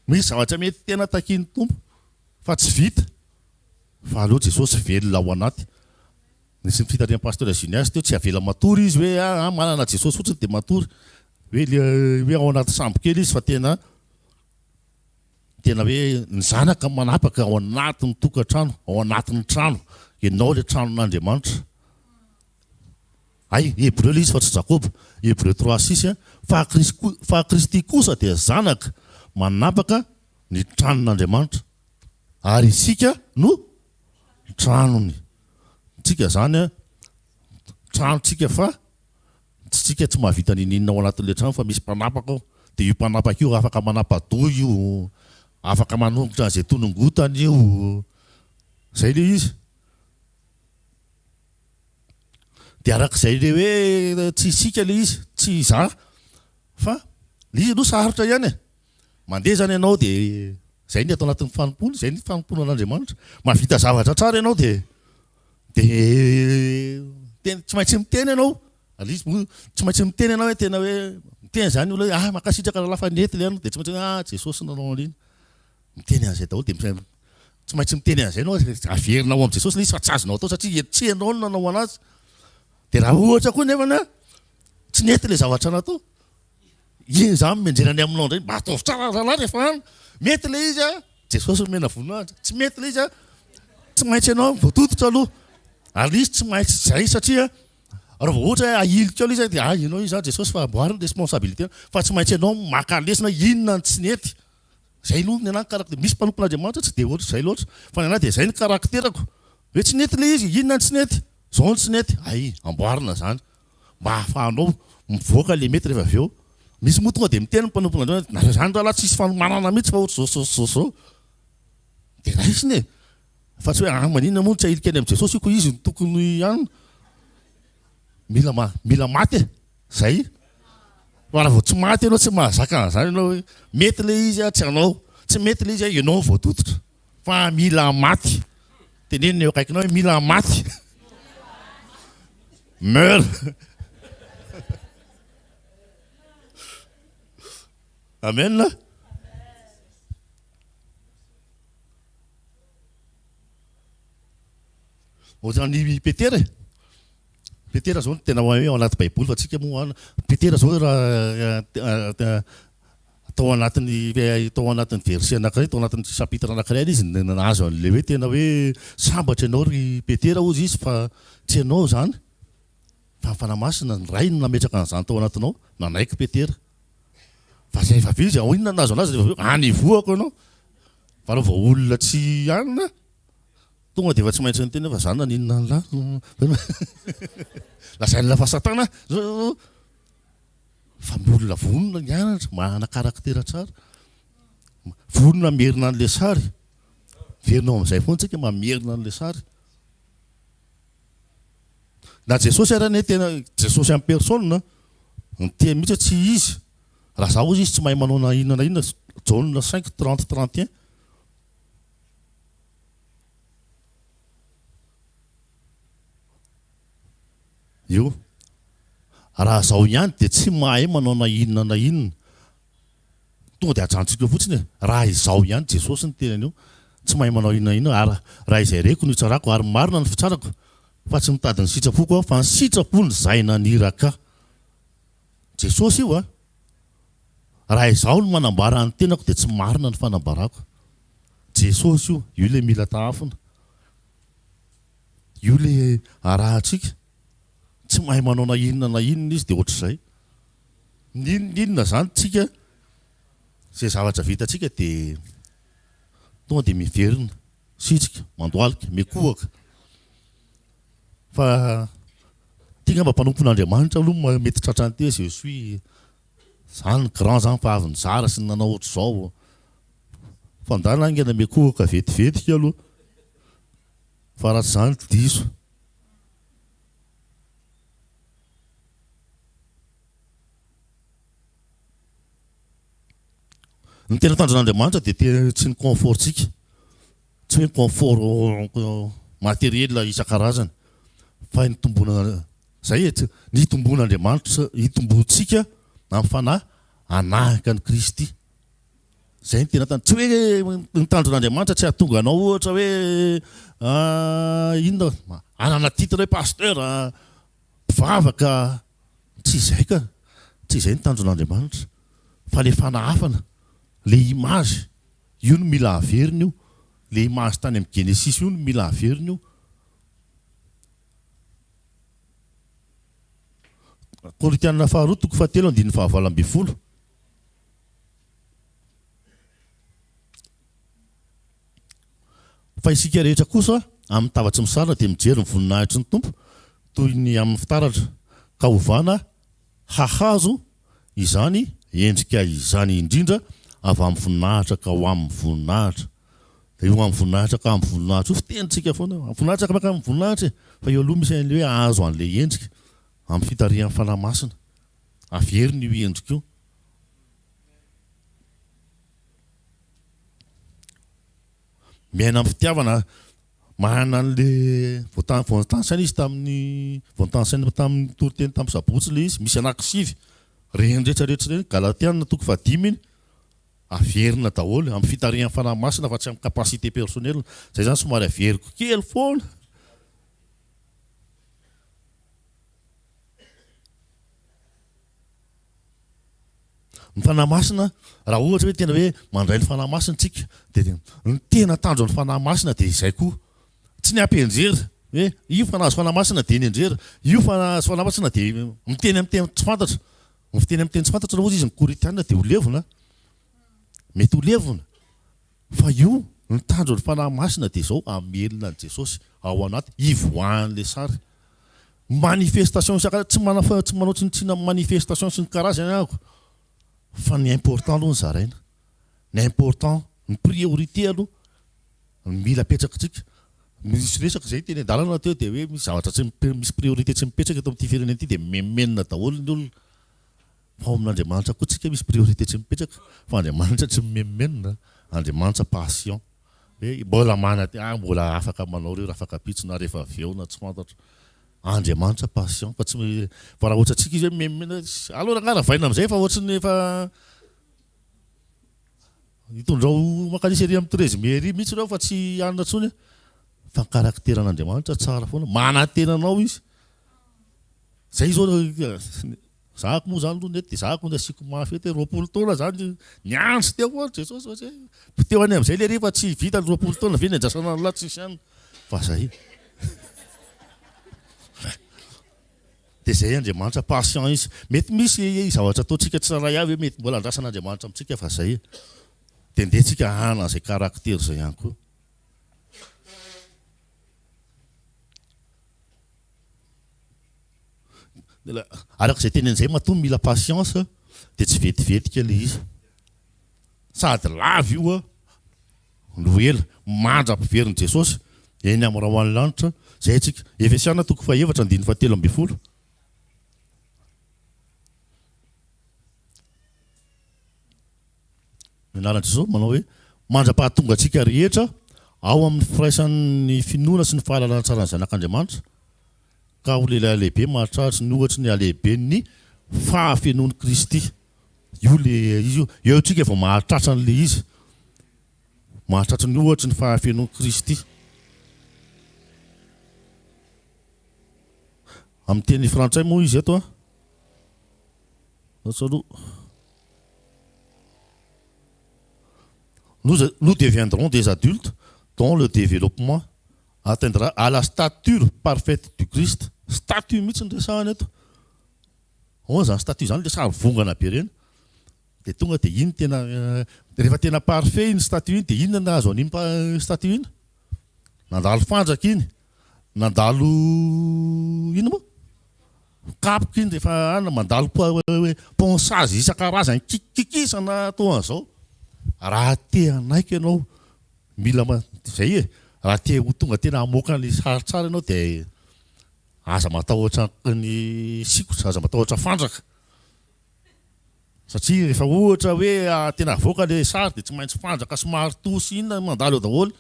Misy zavatra mety tena takian'ny Tompo fa tsy vita fa aleo Jesosy velona ao anaty. Nisy ny fitarihan'i Pasteur Junias teo, tsy avela matory izy hoe ah manana Jesosy fotsiny dia matory. Hoe le hoe ao anaty sambo kely izy fa tena Tena hoe ny zanaka manapaka ao anatin'ny tokantrano, ao anatin'ny trano. Ianao ilay tranon'Andriamanitra. Hay, Hebreo ilay izy fa tsy Jakoba. Hebreo 3:6, fa fa Kristy kosa dia zanaka manapaka ny tranon'Andriamanitra. Ary isika no tranony. Tsika izany, tranontsika fa Tsy tsika tsy mahavita ninininona ao anatin'ilay trano fa misy mpanapaka ao dia io mpanapaka io afaka manapa-doha io, afaka manongotra an'izay tonongotany io, zay ilay izy. Dia arak'izay ilay hoe tsy isika ilay izy, tsy izaho fa ilay izy aloha sarotra ihany e. Mandeha izany ianao dia izay ny ato anatin'ny fanompoana, izay ny fanompoana an'Andriamanitra. Mahavita zavatra tsara ianao dia dia teny tsy maintsy miteny ianao. Ary izy moa tsy maintsy miteny ianao hoe tena hoe miteny izany ny olona hoe ah mankasitraka rahalahy fa nety ilay anona dia tsy maintsy hoe ah Jesosy nanao an'iny. Miteny an'izay daholo dia tsy maintsy miteny an'izay ianao averina ao amin'i Jesosy ilay izy fa tsy azonao atao satria tsy ianao no nanao anazy. Dia raha ohatra koa nefa tsy nety ilay zavatra natao Iny zany mianjera any aminao indray, mba ataovy tsara rahalahy rehefa any. Mety ilay izy a, Jesosy omena voninahitra. Tsy mety ilay izy a, tsy maintsy ianao voatototra aloha. Ary izy tsy maintsy izay satria raha vao ohatra hoe ahilika eo ilay izy dia ah ianao iza Jesosy fa amboary ny responsabilité. Fa tsy maintsy ianao maka lesona inona ny tsy nety. Zay aloha ny anahy ny caractère. Misy mpanompon'Andriamanitra tsy dia ohatr'izay loatra. Fa ny anahy dia izay ny caractère-ko. Hoe tsy nety ilay izy, inona ny tsy nety? Zao no tsy nety, hay amboarina izany. Mba ahafahanao mivoaka le mety rehefa avy eo. Misy moa tonga dia miteny ny mpanompon'Andriamanitra, nareo zany rahalahy tsisy fanomanana mihitsy fa ohatr'izao sy izao sy izao. Dia raisina e! Fa tsy hoe ah maninona moa no tsy ahilika any amin'i Jesosy io ko izy no tokony any. Mila ma, mila maty e! Zay. Fa raha vao tsy maty ianao tsy mahazaka an'izany ianao hoe mety le izy tsy anao, tsy mety le izy ianao voatototra. Fa mila maty. Teneno ny eo akaikinao hoe mila maty. Meurs. Amen. Ohatran'ny Petera e. Petera zao no tena hoe ao anaty baiboly fa tsika moa Petera zao raha Tao anatin'ny tao anatin'ny verset anankiray, tao anatin'ny chapitre anankiray ary izy no nahazo an'ilay hoe tena hoe sambatra ianao ry Petera hozy izy fa tsy ianao izany fa ny Fanahy Masina, ny Ray no nametraka an'izany tao anatinao. Nanaiky Petera. Fa rehefa avy eo izy, ao inona no nahazo anazy rehefa avy eo? Any ivohako ianao. Fa raha vao olona tsy anona, tonga dia efa tsy maintsy niteny hoe fa za naninona an'lah? Lazain'lah fa satana aho. Fa ny olona vonona hianatra, manana caractère tsara, vonona hamerina an'ilay sary, miverina ao amin'izay foana tsika mamerina an'ilay sary. Na Jesosy ary anie tena Jesosy en personne niteny mihitsy hoe tsy izy, raha za hozy izy tsy mahay manao na inona na inona, Jaona 5, 30, 31. Io. Raha zao ihany dia tsy mahay manao na inona na inona. Tonga dia ajanontsika eo fotsiny e. Raha izaho ihany, Jesosy niteny an'io, tsy mahay manao inona na inona ary raha izay reko no itsarako ary marina ny fitsarako fa tsy mitady ny sitrapoko aho fa ny sitrapon'izay naniraka ahy. Jesosy io a! Raha izaho no manambara ny tenako dia tsy marina ny fanambarako. Jesosy io, io ilay mila tahafina. Io ilay arahantsika. Tsy mahay manao na inona na inona izy dia ohatr'izay. N'inon'inona izany tsika, izay zavatra vitantsika dia tonga dia miverina, sitrika, mandohalika, mikohaka. Fa ity angamba mpanompon'Andriamanitra aloha mety tratran'ity hoe je suis zany grand zany fa avy nizara sy nanao ohatr'izao. Fa ndana haingana mikohaka vetivetika aloha fa raha tsy izany diso. Ny tena tanjon'Andriamanitra dia te tsy ny confort-tsika. Tsy hoe confort matériel isan-karazany fa ny tombona zay e, ny hitomboan'Andriamanitra, hitomboantsika amin'ny fanahy hanahaka an'i Kristy. Zay ny tena tanjona. Tsy hoe ny tanjon'Andriamanitra tsy hahatonga anao ohatra hoe inona, hanana titre hoe pasteur, mpivavaka, tsy izay ka, tsy izay ny tanjon'Andriamanitra fa le fanahafana, le image. Io no mila averina io. Le image tany amin'ny Genesis io no mila averina io. Korintiana faharoa toko fahatelo andininy fahavalo ambin'ny folo. Fa isika rehetra kosa amin'ny tava tsy misarona dia mijery ny voninahitry ny Tompo toy ny amin'ny fitaratra, ka hovana hahazo Izany endrika izany indrindra avy amin'ny voninahitra ka ho amin'ny voninahitra. Dia io amin'ny voninahitra ka amin'ny voninahitra io fitenintsika foana io. Amin'ny voninahitra ka amin'ny voninahitra e. Fa eo aloha misy an'ilay hoe hahazo an'ilay endrika amin'ny fitarihan'ny Fanahy Masina. Averina io endrika io. Miaina amin'ny fitiavana, manana an'le voatany voatany saina izy tamin'ny voatany saina tamin'ny toriteny tamin'ny sabotsy le izy, misy anaky sivy, ireny rehetra rehetra ireny, Galatiana toko fahadimy iny, averina daholo amin'ny fitarihan'ny Fanahy Masina fa tsy amin'ny capacité personnelle, zay zany somary averiko kely foana. Ny Fanahy Masina, raha ohatra hoe tena hoe mandray ny Fanahy Masina tsika, dia ny tena tanjon'ny Fanahy Masina dia izay koa. Tsy ny hampianjera, hoe io fa nahazo Fanahy Masina dia nianjera, io fa nahazo Fanahy Masina dia miteny amin'ny teny tsy fantatra. Miteny amin'ny teny tsy fantatra raha ohatra izy ny Korintiana dia ho levona. Mety ho levona. Fa io, ny tanjon'ny Fanahy Masina dia izao, hamelona an'i Jesosy ao anaty, hivoahan'ilay sary. Manifestation isan-karazany, tsy manao tsy manao tsinontsinona amin'ny manifestation sy ny karazany aho, fa ny important aloha no zaraina. Ny important, ny priorité aloha no mila apetrakitsika. Misy resaka izay teny an-dalana teo dia hoe misy zavatra tsy misy priorité tsy mipetraka eto amin'ity firenena ity dia mimenomenona daholo ny olona. Fa ao amin'Andriamanitra koa tsika misy priorité tsy mipetraka fa Andriamanitra tsy mimenomenona, Andriamanitra patient. Hoe mbola manantena, ah mbola afaka manao reo rafakapitso na rehefa avy eo na tsy fantatro. Andriamanitra patient fa tsy fa raha ohatra antsika izy hoe mimenomenona hoe aleo rangahy ravaina amin'izay fa ohatry ny efa hitondrao mankany ery amin'ny 13 mai ery mihitsy ireo fa tsy hanina intsony. Fa ny caractère-n'Andriamanitra tsara foana, manantena anao izy. Zay zao Zahako moa zany aloha nety de zahako no asiako mafy eto hoe 20 taona zany niandry teo foana Jesosy fa tsy hoe teo any amizay lery fa tsy vita ny 20 taona ve niandrasana an'lah tsisy any fa zay de zay Andriamanitra patient izy mety misy zavatra ataontsika tsirairay avy hoe mety mbola andrasan'Andriamanitra amintsika fa zay de ndeha tsika hanana an'izay caractère zay ihany koa. Araka izay teneniny izay matoa mila patience dia tsy vetivetika ilay izy. Sady lava io no ela mandra-piverin'i Jesosy eny amin'ny rahon'ny lanitra. Izay antsika. Efesiana toko fahefatra andininy fahatelo ambin'ny folo. Ny anaran'i Jesosy manao hoe mandra-pahatonga antsika rehetra ao amin'ny firaisan'ny finoana sy ny fahalalana tsara ny Zanak'Andriamanitra. Ka ho lehilahy lehibe mahatratra ny ohatry ny halehiben'ny fahafenoan'i Kristy. Io le izy io. Eo tsika vao mahatratra an'le izy. Mahatratra ny ohatry ny fahafenoan'i Kristy. Amin'ny teny frantsay moa izy eto a. Lasa aloha. Nous, nous deviendrons des adultes dont le développement atteindra à la stature parfaite du Christ. Statue mihitsy no resahana eto. Ahoana izany statue izany? Ilay sary vongana be ireny. Dia tonga dia iny tena, rehefa tena parfait iny statue iny dia inona no nahazo an'iny statue iny? Nandalo fandraka iny, nandalo inona moa? Kapoka iny rehefa any mandalo ponçage isan-karazany kikikisana toa an'izao. Raha te hanaiky ianao mila izay e, raha te ho tonga tena hamoaka an'ilay sary tsara ianao dia aza matahotra ny sikotra, aza matahotra fandraka. Satria rehefa ohatra hoe tena avoaka ilay sary dia tsy maintsy fandraka sy marteau sy inona mandalo eo daholo,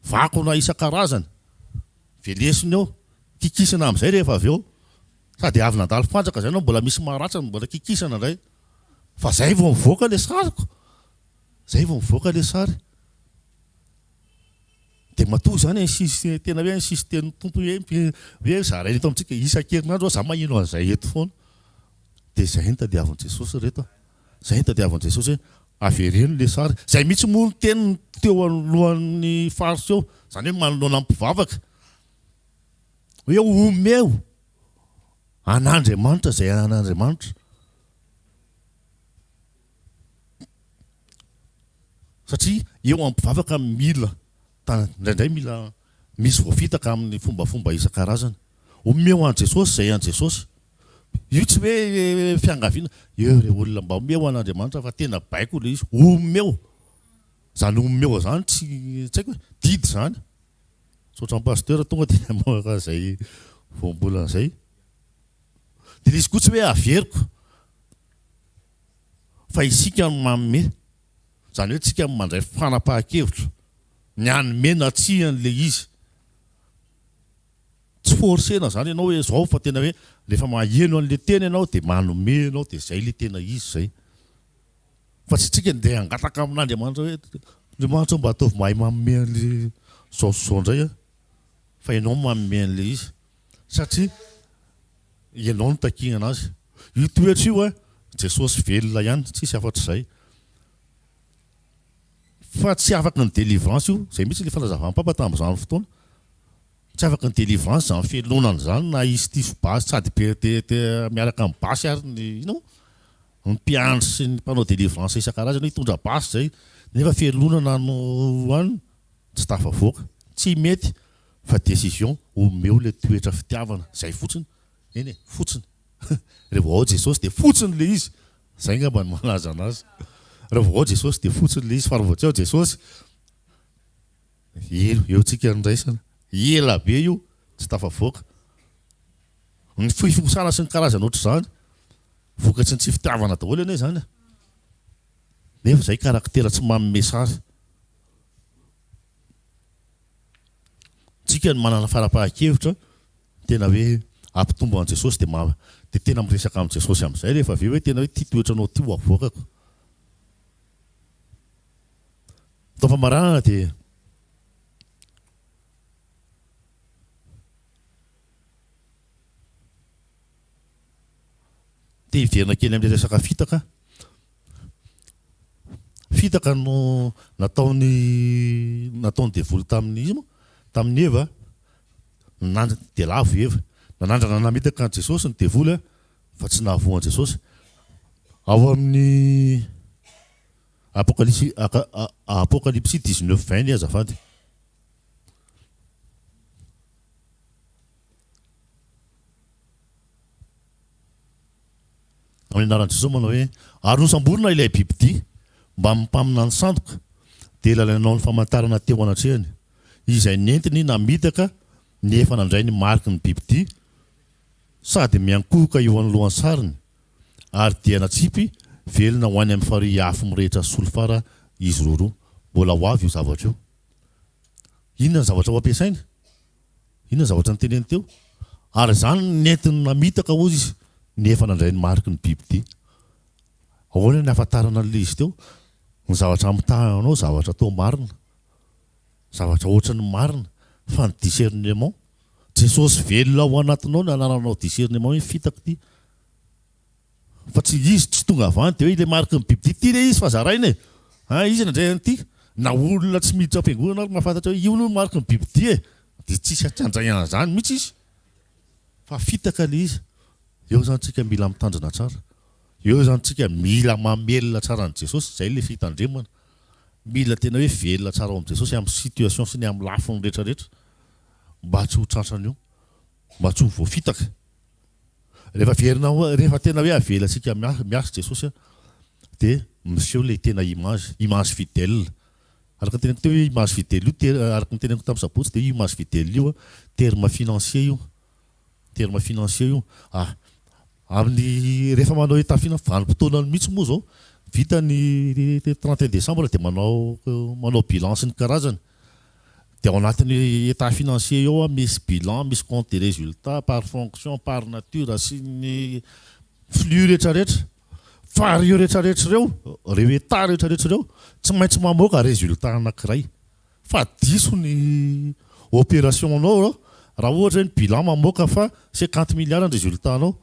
vakona isan-karazany. Velesina eo, kikisana amin'izay rehefa avy eo. Sady avy nandalo fandraka izay ianao mbola misy maratra no mbola kikisana indray. Fa zay vao mivoaka ilay sariko. Zay vao mivoaka ilay sary. Dia matoa izany insiste, tena hoe insisten'ny Tompo hoe hoe zaraina eto amintsika isan-kerinandro aho, za maheno an'izay eto foana. Dia izay no tadiavin'i Jesosy ry reto a. Izay no tadiavin'i Jesosy hoe avereno ilay sary. Izay mihitsy moa no teniny teo anoloan'ny Fariseo, izany hoe manoloana ny mpivavaka. Hoe omeo an'Andriamanitra izay an'Andriamanitra. Satria eo amin'ny mpivavaka mila, indraindray mila misy voafitaka amin'ny fombafomba isan-karazany. Omeo an'i Jesosy izay an'i Jesosy. Io tsy hoe fiangaviana, eo ireo olona mba omeo an'Andriamanitra fa tena baiko ilay izy, omeo. Izany omeo izany tsy tsy haiko hoe didy izany. Misaotra an'i Pasteur tonga dia namoaka izay voambolana izay. Dia ilay izy koa tsy hoe averiko. Fa isika no manome. Izany hoe tsika no mandray fanapahan-kevitra ny hanome na tsia an'ilay izy. Tsy forcer-na izany ianao hoe izao fa tena hoe rehefa maheno an'ilay teny ianao dia manome ianao dia izay ilay tena izy izay. Fa tsy tsika ndeha hangataka amin'Andriamanitra hoe Andriamanitra ô mba ataovy mahay manome an'ilay izao sy izao indray aho. Fa ianao no manome an'ilay izy. Satria Ianao no takiana anazy. Io toetra io a, Jesosy velona ihany, tsisy afa-tsy izay. Fa tsy afaky ny délivrance io, izay mihitsy ilay fanazavan'i Papa tamin'izany fotoana. Tsy afaky ny délivrance izany fialonana izany na hisy tifo basy sady be te te miaraka amin'ny basy ary ny inona moa? Ny mpiandry sy ny mpanao délivrance isan-karazany hoe hitondra basy izay nefa fialonana no any tsy tafavoaka. Tsy mety. Fa décision, omeo ilay toetra fitiavana, zay fotsiny, eny e, fotsiny, rehefa vao ao Jesosy dia fotsiny ilay izy, zay ngamba no malaza anazy, rehefa vao ao Jesosy dia fotsiny ilay izy, fa raha vao tsy ao Jesosy, elo, eo tsika no raisina, ela be io, tsy tafavoaka, ny fifosana sy ny karazany ohatr'izany, vokatry ny tsy fitiavana daholo anie izany e, nefa zay caractère tsy manome sary. Tsika no manana fanapahan-kevitra tena hoe hampitombo an'i Jesosy dia ma dia tena miresaka amin'i Jesosy amin'izay rehefa avy eo hoe tena hoe ity toetranao ity ho avoakako. Atao famaranana dia te hiverina kely amin'ilay resaka fitaka aho. Fitaka no nataony nataon'ny devoly tamin'ny iza moa? Tamin'i Eva. Nanandrana dia lavo i Eva. Nanandrana namitaka an'i Jesosy ny devoly fa tsy nahavoa an'i Jesosy. Ao amin'ny Apokalypsy Apokalypsy 19 20 azafady. Amin'ny anaran'i Jesoa manao hoe, Ary nosamborina ilay bibidia mbamin'ny mpaminany sandoka, dia ilay nanao ny famantarana teo anatrehany, izay nentiny namitaka ny efa nandray ny mariky ny bibidia sady miankohoka eo anoloan'ny sariny, ary dia natsipy velona ho any amin'ny farihy afo mirehitra solifara izy roroa. Mbola ho avy io zavatra io. Inona ny zavatra ho ampiasaina? Inona ny zavatra noteneniny teo? Ary izany no nentiny namitaka hozy izy ny efa nandray ny mariky ny bibidia. Ahoana ny ahafantarana an'ilay izy teo? Ny zavatra amitahana anao zavatra atao marina. Zavatra ohatran'ny marina fa ny discernement. Jesosy velona ao anatinao no anananao discernement hoe fitaka ity. Fa tsy izy tsy tonga avy any dia hoe ilay mariky ny bibidia ity ilay izy fa zaraina e! An, izy nandray an'ity. Na olona tsy miditra am-piangonana ary mahafantatra hoe io aloha ny mariky ny bibidia e! Dia tsisy tsy handray an'izany mihitsy izy. Fa fitaka ilay izy. Eo izany tsika mila mitandrina tsara. Eo izany tsika mila mamelona tsara an'i Jesosy, izay ilay fitandremana. Mila tena hoe velona tsara ao amin'i Jesosy amin'ny situation sy ny amin'ny lafiny rehetra rehetra mba tsy ho tratran'io, mba tsy ho voafitaka. Rehefa averina ao, rehefa tena hoe avelantsika miasa Jesosy dia miseho ilay tena image, image fidèle. Araka ny teneniko teo hoe image fidèle io, araka ny teneniko tamin'ny sabotsy dia io image fidèle io terme financier io. Terme financier io. Ah, amin'ny rehefa manao état finan, vanim-potoanany mihitsy moa izao, vita ny 31 décembre dia manao manao bilan sy ny karazany. Dia ao anatin'ny état financier eo misy bilan, misy compte de résultat par fonction, par nature sy ny flux rehetrarehetra. Fa ireo rehetrarehetra ireo, ireo état rehetrarehetra ireo tsy maintsy mamoaka résultat anankiray. Fa diso ny opération-nao raha ohatra hoe ny bilan mamoaka fa 50 milliards ny résultat-nao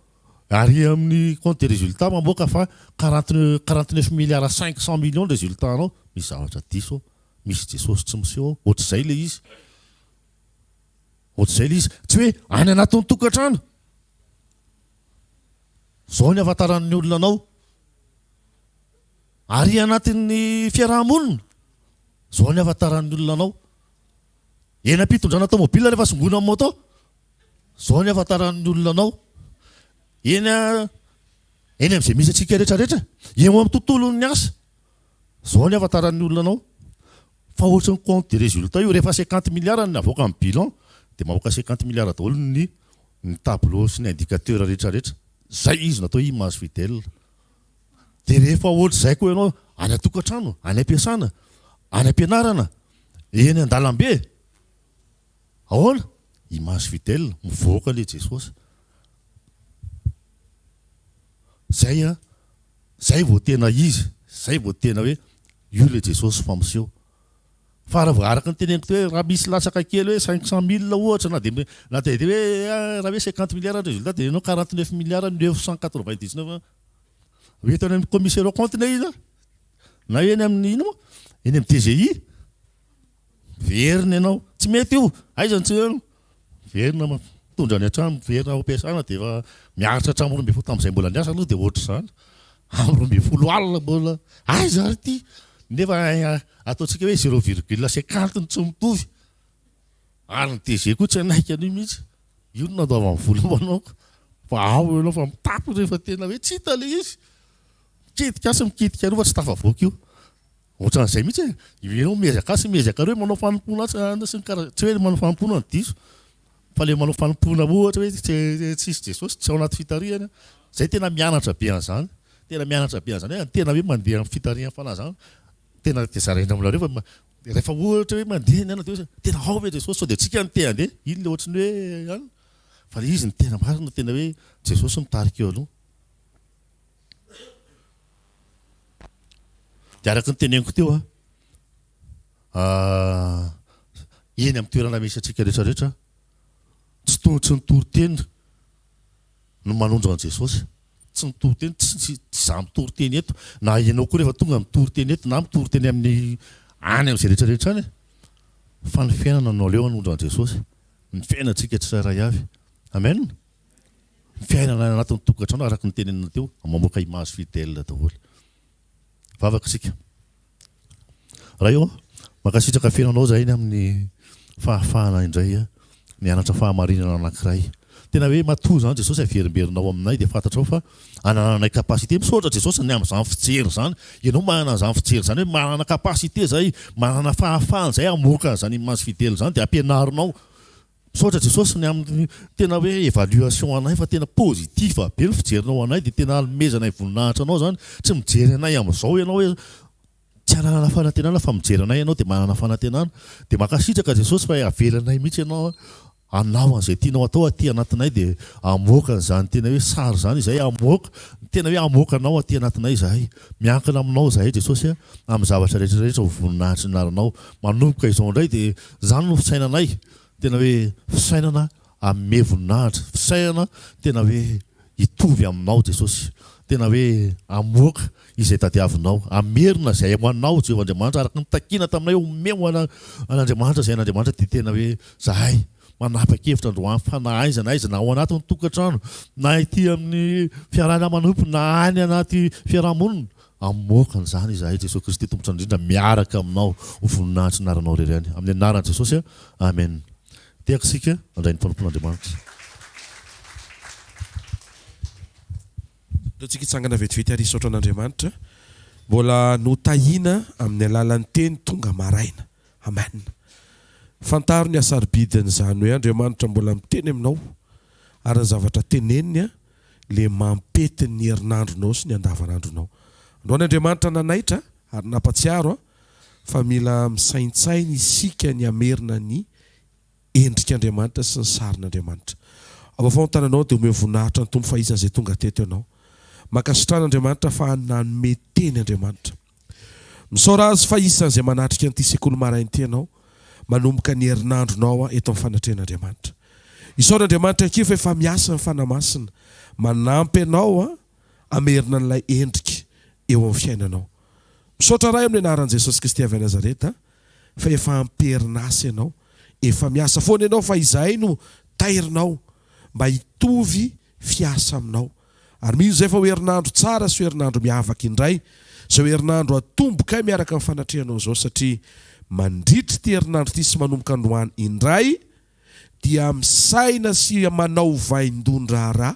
ary amin'ny compte de résultat mamoaka fa 49 milliards 500 millions ny résultat-nao, misy zavatra diso ao. Misy Jesosy tsy miseho ao. Ohatr'izay ilay izy. Ohatr'izay ilay izy. Tsy hoe any anatin'ny tokantrano. Izao ny ahafantaran'ny olona anao. Ary anatin'ny fiaraha-monina. Izao ny ahafantaran'ny olona anao. Eny am-pitondrana tomobile rehefa songoina amin'ny moto. Izao ny ahafantaran'ny olona anao. Eny eny amin'izay misy antsika rehetra rehetra. Eo amin'ny tontolon'ny asa. Zao ny ahafantaran'ny olona anao fa ohatry ny compte de résultat io, rehefa 50 milliards ny avoaka amin'ny bilan dia mamoaka 50 milliards daholo ny ny tableau sy ny indicateur rehetra rehetra, zay izy no atao hoe image fidèle. Dia rehefa ohatr'izay koa ianao any an-tokantrano, any am-piasana, any am-pianarana, eny an-dalambe, ahoana? Image fidèle, mivoaka ilay Jesosy. Zay an! Zay vao tena izy, zay vao tena hoe io ilay Jesosy fa miseho. Fa raha vao araka ny teneniko teo hoe raha misy latsaka kely hoe 500 mille ohatra na dia na dia hoe raha hoe 50 milliards ny résultat dia ianao 49 milliards 999 ho eto any amin'ny commissaire aux comptes ilay izy na eny amin'ny ino moa? Eny amin'ny DGI. Miverina ianao. Tsy mety io. Aiza ny tsy eo? Miverina mitondra any an-trano, miverina ao am-piasana dia efa miaritra hatramin'ny 12 tamin'izay mbola niasa aloha dia ohatr'izany. Amin'ny 12 alina mbola aiza ary ity? Nefa ataontsika hoe zéro virgule cinquante no tsy mitovy. Ary ny DG koa tsy hanaiky an'io mihitsy. Io no nandoavany vola ho anao ka. Fa ao ianao fa mitapy rehefa tena hoe tsy hita ilay izy. Mikitika atsy mikitika aroa fa tsy tafavoaka io. Ohatran'izay mihitsy e! Ianao miezaka atsy miezaka aroa manao fanompoana atsy an sy ny karazany, tsy hoe manao fanompoana no diso fa le manao fanompoana ohatra hoe tsy tsisy Jesosy, tsy ao anaty fitarihana, zay tena mianatra be an'izany, tena mianatra be an'izany hoe tena hoe mandeha amin'ny fitarihan'ny fanahy zany, tena de zaraina aminareo fa rehefa ohatra hoe mandeha ny anona de hoe tena ao ve Jesosy sao de tsika no te handeha, iny le ohatran'ny hoe an, fa le izy no tena marina tena hoe Jesosy mitarika eo aloha. Dia araka ny teneniko teo, eny amin'ny toerana misy antsika rehetra rehetra, tsy to, tsy ny toriteny no manondro an'i Jesosy. Tsy ny toriteny, tsy, tsy, tsy izaho mitory teny eto, na ianao koa rehefa tonga mitory teny eto, na mitory teny amin'ny any amin'izay rehetra rehetra any, fa ny fiainana no aleo hanondro an'i Jesosy. Ny fiainantsika tsirairay avy. Amen. Ny fiainana any anatin'ny tokantrano araka ny tenenina teo, mamoaka image fidèle daholo. Vavaka isika. Ray ô, mankasitraka feno anao zahay ny amin'ny fahafahana indray mianatra fahamarinana anankiray. Tena hoe matoa izany Jesosy averimberinao aminay dia fantatrao fa anananay capacité. Misaotra Jesosy ny amin'izany fijery izany. Ianao manana an'izany fijery izany hoe manana capacité zahay, manana fahafahana zahay hamoaka an'izany image fidèle izany dia ampianarinao. Misaotra Jesosy ny amin'ny tena hoe évaluation anay fa tena positif be ny fijerinao anay dia tena anomezanay voninahitra anao zany, tsy mijery anay amin'izao ianao hoe tsy hananana fanantenana fa mijery anay ianao dia manana fanantenana, dia mankasitraka Jesosy fa avelanay mihitsy ianao. Hanao an'izay tianao atao aty anatinay dia hamoaka an'izany tena hoe sary izany izahay, hamoaka, tena hoe hamoaka anao aty anatinay izahay. Miankina aminao izahay Jesosy a, amin'ny zavatra rehetra rehetra ho voninahitry ny anaranao. Manomboka izao indray dia izany no fisainanay, tena hoe fisainana hanome voninahitra, fisainana tena hoe hitovy aminao Jesosy, tena hoe hamoaka izay tadiavinao, hamerina izay ho anao Jehovah Andriamanitra, araka ny takiana taminay hoe omeo an'Andriamanitra izay an'Andriamanitra, dia tena hoe zahay manapa-kevitra androany fa na aiza na aiza, na ao anatin'ny tokantrano, na ety amin'ny fiarahana manompo, na any anaty fiaraha-monina, hamoaka an'izany izahay Jesosy Kristy Tompo Tsara Indrindra miaraka aminao ho voninahitry ny anaranao irery ihany. Amin'ny anaran'i Jesosy, Amen. Tiako isika handray ny mpanompon'Andriamanitra. Ataontsika hitsangana vetivety ary hisaotra an'Andriamanitra mbola notahiana amin'ny alalan'ny teny tonga maraina. Amen. Fantaro ny hasarobidin'izany hoe Andriamanitra mbola miteny aminao ary ny zavatra teneniny le mampety ny herinandronao sy ny andavanandronao. Androany Andriamanitra nanaitra ary nampatsiaro fa mila misaintsaina isika ny hamerina ny endrik'Andriamanitra sy ny sarin'Andriamanitra. Avafao ny tananao dia omeo voninahitra ny Tompo fa isan'izay tonga teto ianao. Mankasitrana Andriamanitra fa nanome teny Andriamanitra. Misaora Azy fa isan'izay manatrika an'ity sekoly maraina ity ianao manomboka ny herinandronao eto amin'ny fanatrehan'Andriamanitra. Isaora Andriamanitra ihany koa fa efa miasa ny Fanahy Masina manampy anao hamerina an'ilay endrika eo amin'ny fiainanao. Misaotra Ray amin'ny anaran'i Jesosy Kristy avy any Nazareta fa efa am-perinasa ianao, efa miasa foana ianao fa izahay no tairinao mba hitovy fiasa aminao. Ary mino izay fa ho herinandro tsara sy ho herinandro miavaka indray izao herinandro atombokay miaraka amin'ny fanatrehanao izao satria mandritra ity herinandro ity sy manomboka androany indray dia misaina sy manao vaindohan-draharaha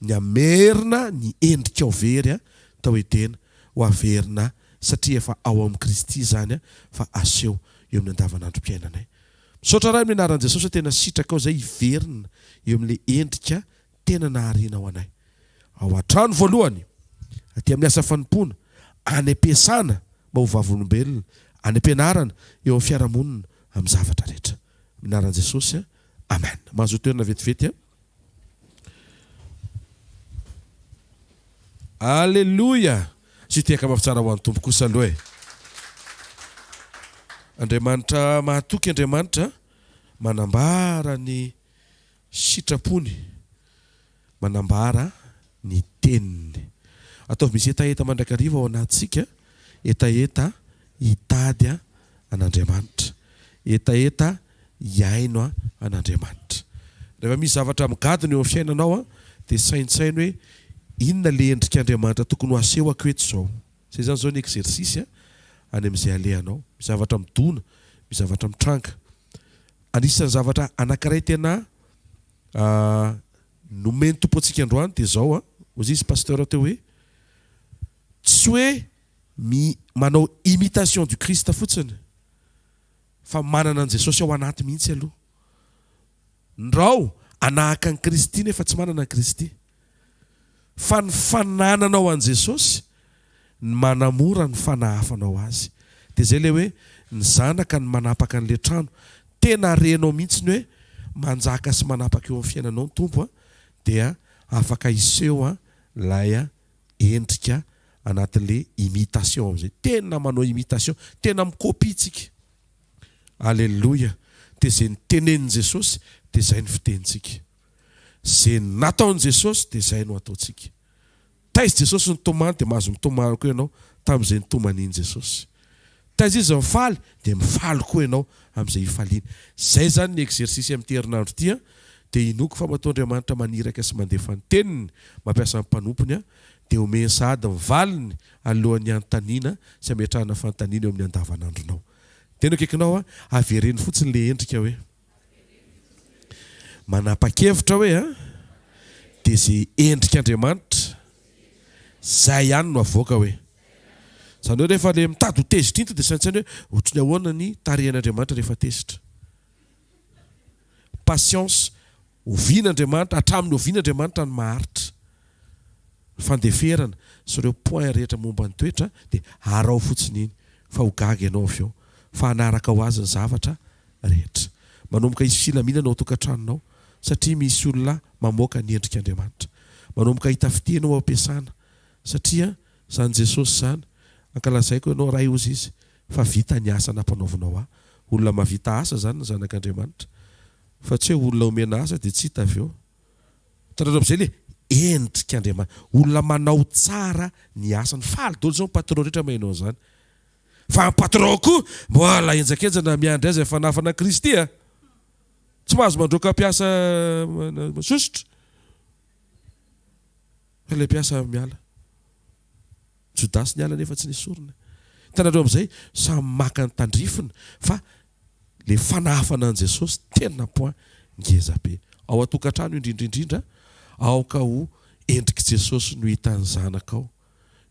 ny hamerina ny endrikao very tao Edena ho averina satria efa ao amin'i Kristy izany fa aseho eo amin'ny andavanandrom-piainanay. Misaotra Ray amin'ny anaran'i Jesosy hoe tena sitrakao izay hiverina eo amin'ilay endrika tena naharianao anay. Ao an-trano voalohany, aty amin'ny asa fanompoana, any am-piasana mba ho vavolombelona, any am-pianarana, eo amin'ny fiarahamonina, amin'ny zavatra rehetra. Amin'ny anaran'i Jesosy, Amen. Mahazoa toerana vetivety. Aleloia! Asio tehaka mafy tsara ho an'ny Tompo kosa aloha e. Andriamanitra mahatoky Andriamanitra manambara ny sitrapony, manambara ny teniny. Ataovy misy hetaheta mandrakariva ao anatintsika, hetaheta hitady an'Andriamanitra, hetaheta hihaino an'Andriamanitra. Rehefa misy zavatra migadona eo amin'ny fiainanao dia saintsaino hoe inona ilay endrik'Andriamanitra tokony ho asehoko eto izao. Izay izany izao ny exercice any amin'izay alehanao. Misy zavatra midona, misy zavatra mitranga. Anisan'ny zavatra anankiray tena nomen'ny Tompo antsika androany dia izao, hoy izy Pasteur teo hoe tsy hoe mi manao imitation du Christ fotsiny fa manana an'i Jesosy ao anaty mihitsy aloha. Ndrao anahaka an'i Kristy nefa tsy manana an'i Kristy. Fa ny fanananao an'i Jesosy ny manamora ny fanahafanao azy. Dia izay ilay hoe ny zanaka no manapaka an'ilay trano. Tena renao mihitsy ny hoe manjaka sy manapaka eo amin'ny fiainanao ny Tompo dia afaka hiseho ilay endrika anatin'ilay imitation amin'izay. Tena manao imitation, tena mi-copie tsika. Aleloia! Dia izay nitenenin'i Jesosy dia izay no fitenintsika. Izay nataon'i Jesosy dia izay no ataontsika. Taiza Jesosy nitomany dia mahazo mitomany koa ianao tamin'izay nitomanian'i Jesosy. Taiza Izy nifaly dia mifaly koa ianao amin'izay ifaliany. Izay izany ny exercice amin'ity herinandro ity an! Dia inoako fa matoa Andriamanitra maniraka sy mandefa ny teniny, mampiasa ny mpanompony an, dia omeny sahady ny valiny alohan'ny hanontaniana sy hametrahana fanontaniana eo amin'ny andavanandronao. Tena akaikinao an, avereno fotsiny le endrika hoe. Manapa-kevitra hoe an, dia ze endrik'Andriamanitra zay ihany no avoaka hoe. Zany hoe rehefa le mitady ho tezitra iny to dia saintsaino hoe ohatry ny ahoana ny tarehin'Andriamanitra rehefa tezitra. Patience, oviana Andriamanitra, hatramin'ny oviana Andriamanitra no maharitra. Fandeferana sy ireo point rehetra momba ny toetra dia araho fotsiny iny fa ho gaga ianao avy eo fa hanaraka ho azy ny zavatra rehetra. Manomboka hisy filaminana ao an-tokantranonao satria misy olona mamoaka ny endrik'Andriamanitra. Manomboka hahita fitia ianao ao am-piasana satria izany Jesosy izany, ankalazaiko ianao Ray hozy izy fa vita ny asa nampanaovinao ahy. Olona mahavita asa izany ny zanak'Andriamanitra fa tsy hoe olona omena asa dia tsy hita avy eo. Hitanareo amin'izay le endrik'Andriamanitra. Olona manao tsara ny asany. Faly daholo izao ny patron rehetra maheno an'izany. Fa ny patron koa mbola henjakenjana miandry azy hafanafana an'i Kristy a! Tsy mahazo mandroaka mpiasa sosotra. Fa ilay mpiasa miala. Jodasy niala nefa tsy nesorina. Hitanareo amin'izay, samy maka ny tandrifiny fa le fanahafana an'i Jesosy tena point ngeza be. Ao an-tokantrano indrindra indrindra, aoka ho endrik'i Jesosy no hitan'ny zanakao,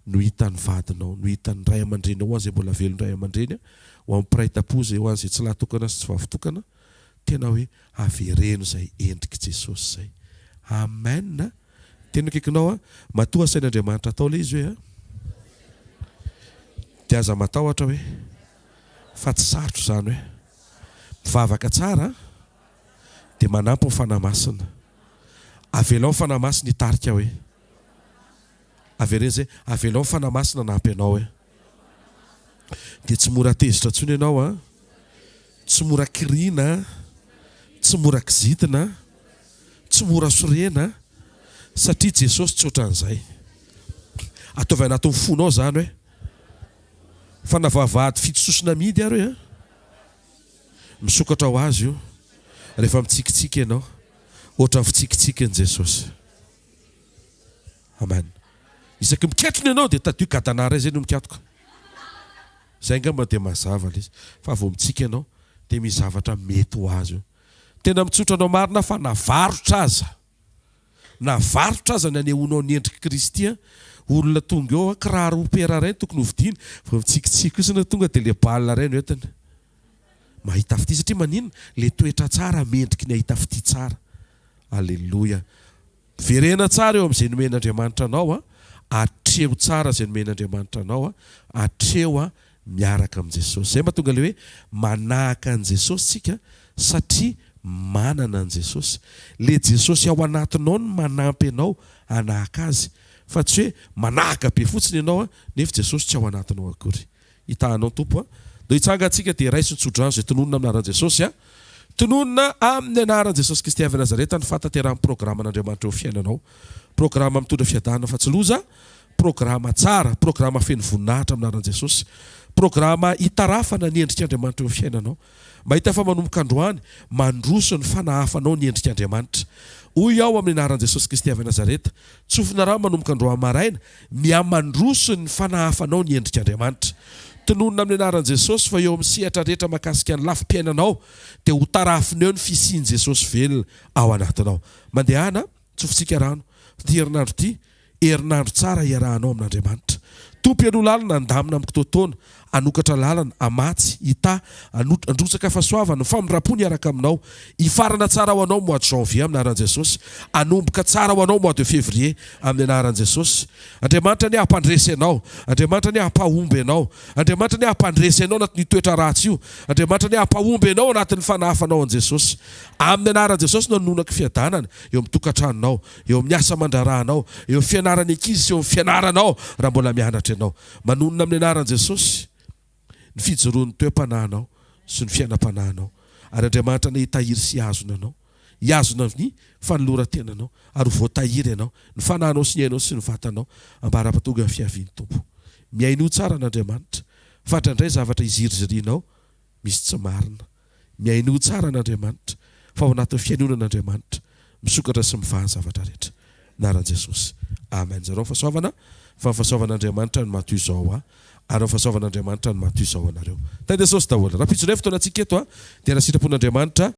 no hitan'ny vadinao, no hitan'ny ray aman-dreninao, ho an'izay mbola velon-dray aman-dreny, ho an'ny mpiray tampo izay, ho an'izay tsy lahy tokana sy tsy vavy tokana, tena hoe avereno izay endrik'i Jesosy izay. Amen. Teny akaikinao an, matoa asain'Andriamanitra atao ilay izy hoe an, dia aza matahotra hoe fa tsy sarotra izany hoe mivavaka tsara an, dia manampy ny Fanahy Masina. Avelao ny Fanahy Masina hitarika hoe. Avereno izay, avelao ny Fanahy Masina hanampy anao hoe. Dia tsy mora tezitra intsony ianao an, tsy mora kiriana an, tsy mora kizitina an. Tsy mora sorena satria Jesosy tsy ohatran'izay. Ataovy anatin'ny fonao izany hoe fa na vavahady fitososona amidy ary hoe misokatra ho azy io rehefa mitsikitsiky ianao ohatran'ny fitsikitsikin'i Jesosy. Amen. Isaky miketrona ianao dia tadidio gadana iray izay no mikatoka. Izay angamba dia mazava ilay izy. Fa vao mitsiky ianao dia misy zavatra mety ho azy io. Tena mitsotra anao marina fa na varotra aza, na varotra aza ny anehoanao ny endrik'i Kristy an, olona tonga eo an, kiraro opera iray no tokony hovidiany, vao mitsikitsiky kosa ianao tonga dia le balle iray no entiny. Mahita fitia satria maninona? Le toetra tsara mendriky ny hahita fitia tsara. Aleloia. Miverena tsara eo amin'izay nomen'Andriamanitra anao an, atreho tsara izay nomen'Andriamanitra anao an, atreho an miaraka amin'i Jesosy. Izay mahatonga ilay hoe manahaka an'i Jesosy tsika satria manana an'i Jesosy. Ilay Jesosy ao anatinao no manampy anao hanahaka Azy fa tsy hoe manahaka be fotsiny ianao an, nefa Jesosy tsy ao anatinao akory. Hitahanao Tompo a. Ndao hitsanga antsika dia raiso ny tsodrano izay tononina amin'ny anaran'i Jesosy a. Tononina amin'ny anaran'i Jesosy Kristy avy Nazareta ny fahatanterahan'ny programan'Andriamanitra eo amin'ny fiainanao. Programa mitondra fiadanana fa tsy loza, programa tsara, programa feno voninahitra amin'ny anaran'i Jesosy. Programa hitarafana ny endrik'Andriamanitra eo amin'ny fiainanao. Mahita fa manomboka androany, mandroso ny fanahafanao ny endrik'Andriamanitra. Hoy aho amin'ny anaran'i Jesosy Kristy avy Nazareta, tsofina rano manomboka androany maraina, Mihamandroso ny fanahafanao ny endrik'Andriamanitra. Tononina amin'ny anaran'i Jesosy fa eo amin'ny sehatra rehetra mahakasika ny lafim-piainanao dia ho tarafina eo ny fisian'i Jesosy velona ao anatinao. Mandehana, tsofintsika rano, ity herinandro ity, herinandro tsara hiarahanao amin'Andriamanitra. Tompo hialoha lalana handamina amin'ny kitoatoana, hanokatra lalana, hamatsy, hitahy, handrotsaka fahasoavana, ny famindram-pony hiaraka aminao. Hifarana tsara ho anao mois de janvier amin'ny anaran'i Jesosy. Hanomboka tsara ho anao mois de février amin'ny anaran'i Jesosy. Andriamanitra anie hampandresy anao. Andriamanitra anie hampahomby anao. Andriamanitra anie hampandresy anao anatin'io toetra ratsy io. Andriamanitra anie hampahomby anao anatin'ny fanahafanao an'i Jesosy. Amin'ny anaran'i Jesosy no anonako fiadanana eo amin'ny tokantranonao, eo amin'ny asa aman-draharahanao, eo amin'ny fianaran'ny ankizy sy eo amin'ny fianaranao raha mbola mianatra ianao. Manonona amin'ny anaran'i Jesosy ny fijoroan'ny toe-panahinao sy ny fiainam-panahinao, ary Andriamanitra anie hitahiry sy hihazona anao, hihazona ny fanoloran-tenanao, ary ho voatahiry ianao, ny fanahinao sy ny ainao sy ny vatanao, ambara-pahatonga ny fiavian'ny Tompo. Mihainoa tsara an'Andriamanitra, fa indraindray zavatra izirizirianao misy tsy marina. Mihainoa tsara an'Andriamanitra, fa ao anatin'ny fihainoana an'Andriamanitra, misokatra sy mivaha ny zavatra rehetra. Anaran'i Jesosy. Amen. Zarao ny fahasoavana, fa ny fahasoavan'Andriamanitra no maha toy izao ahy, ary ny fahasoavan'Andriamanitra no maha toy izao anareo. Tahin'i Jesosy daholo. Rahampitso indray fotoanantsika eto, dia raha sitrapon'Andriamanitra.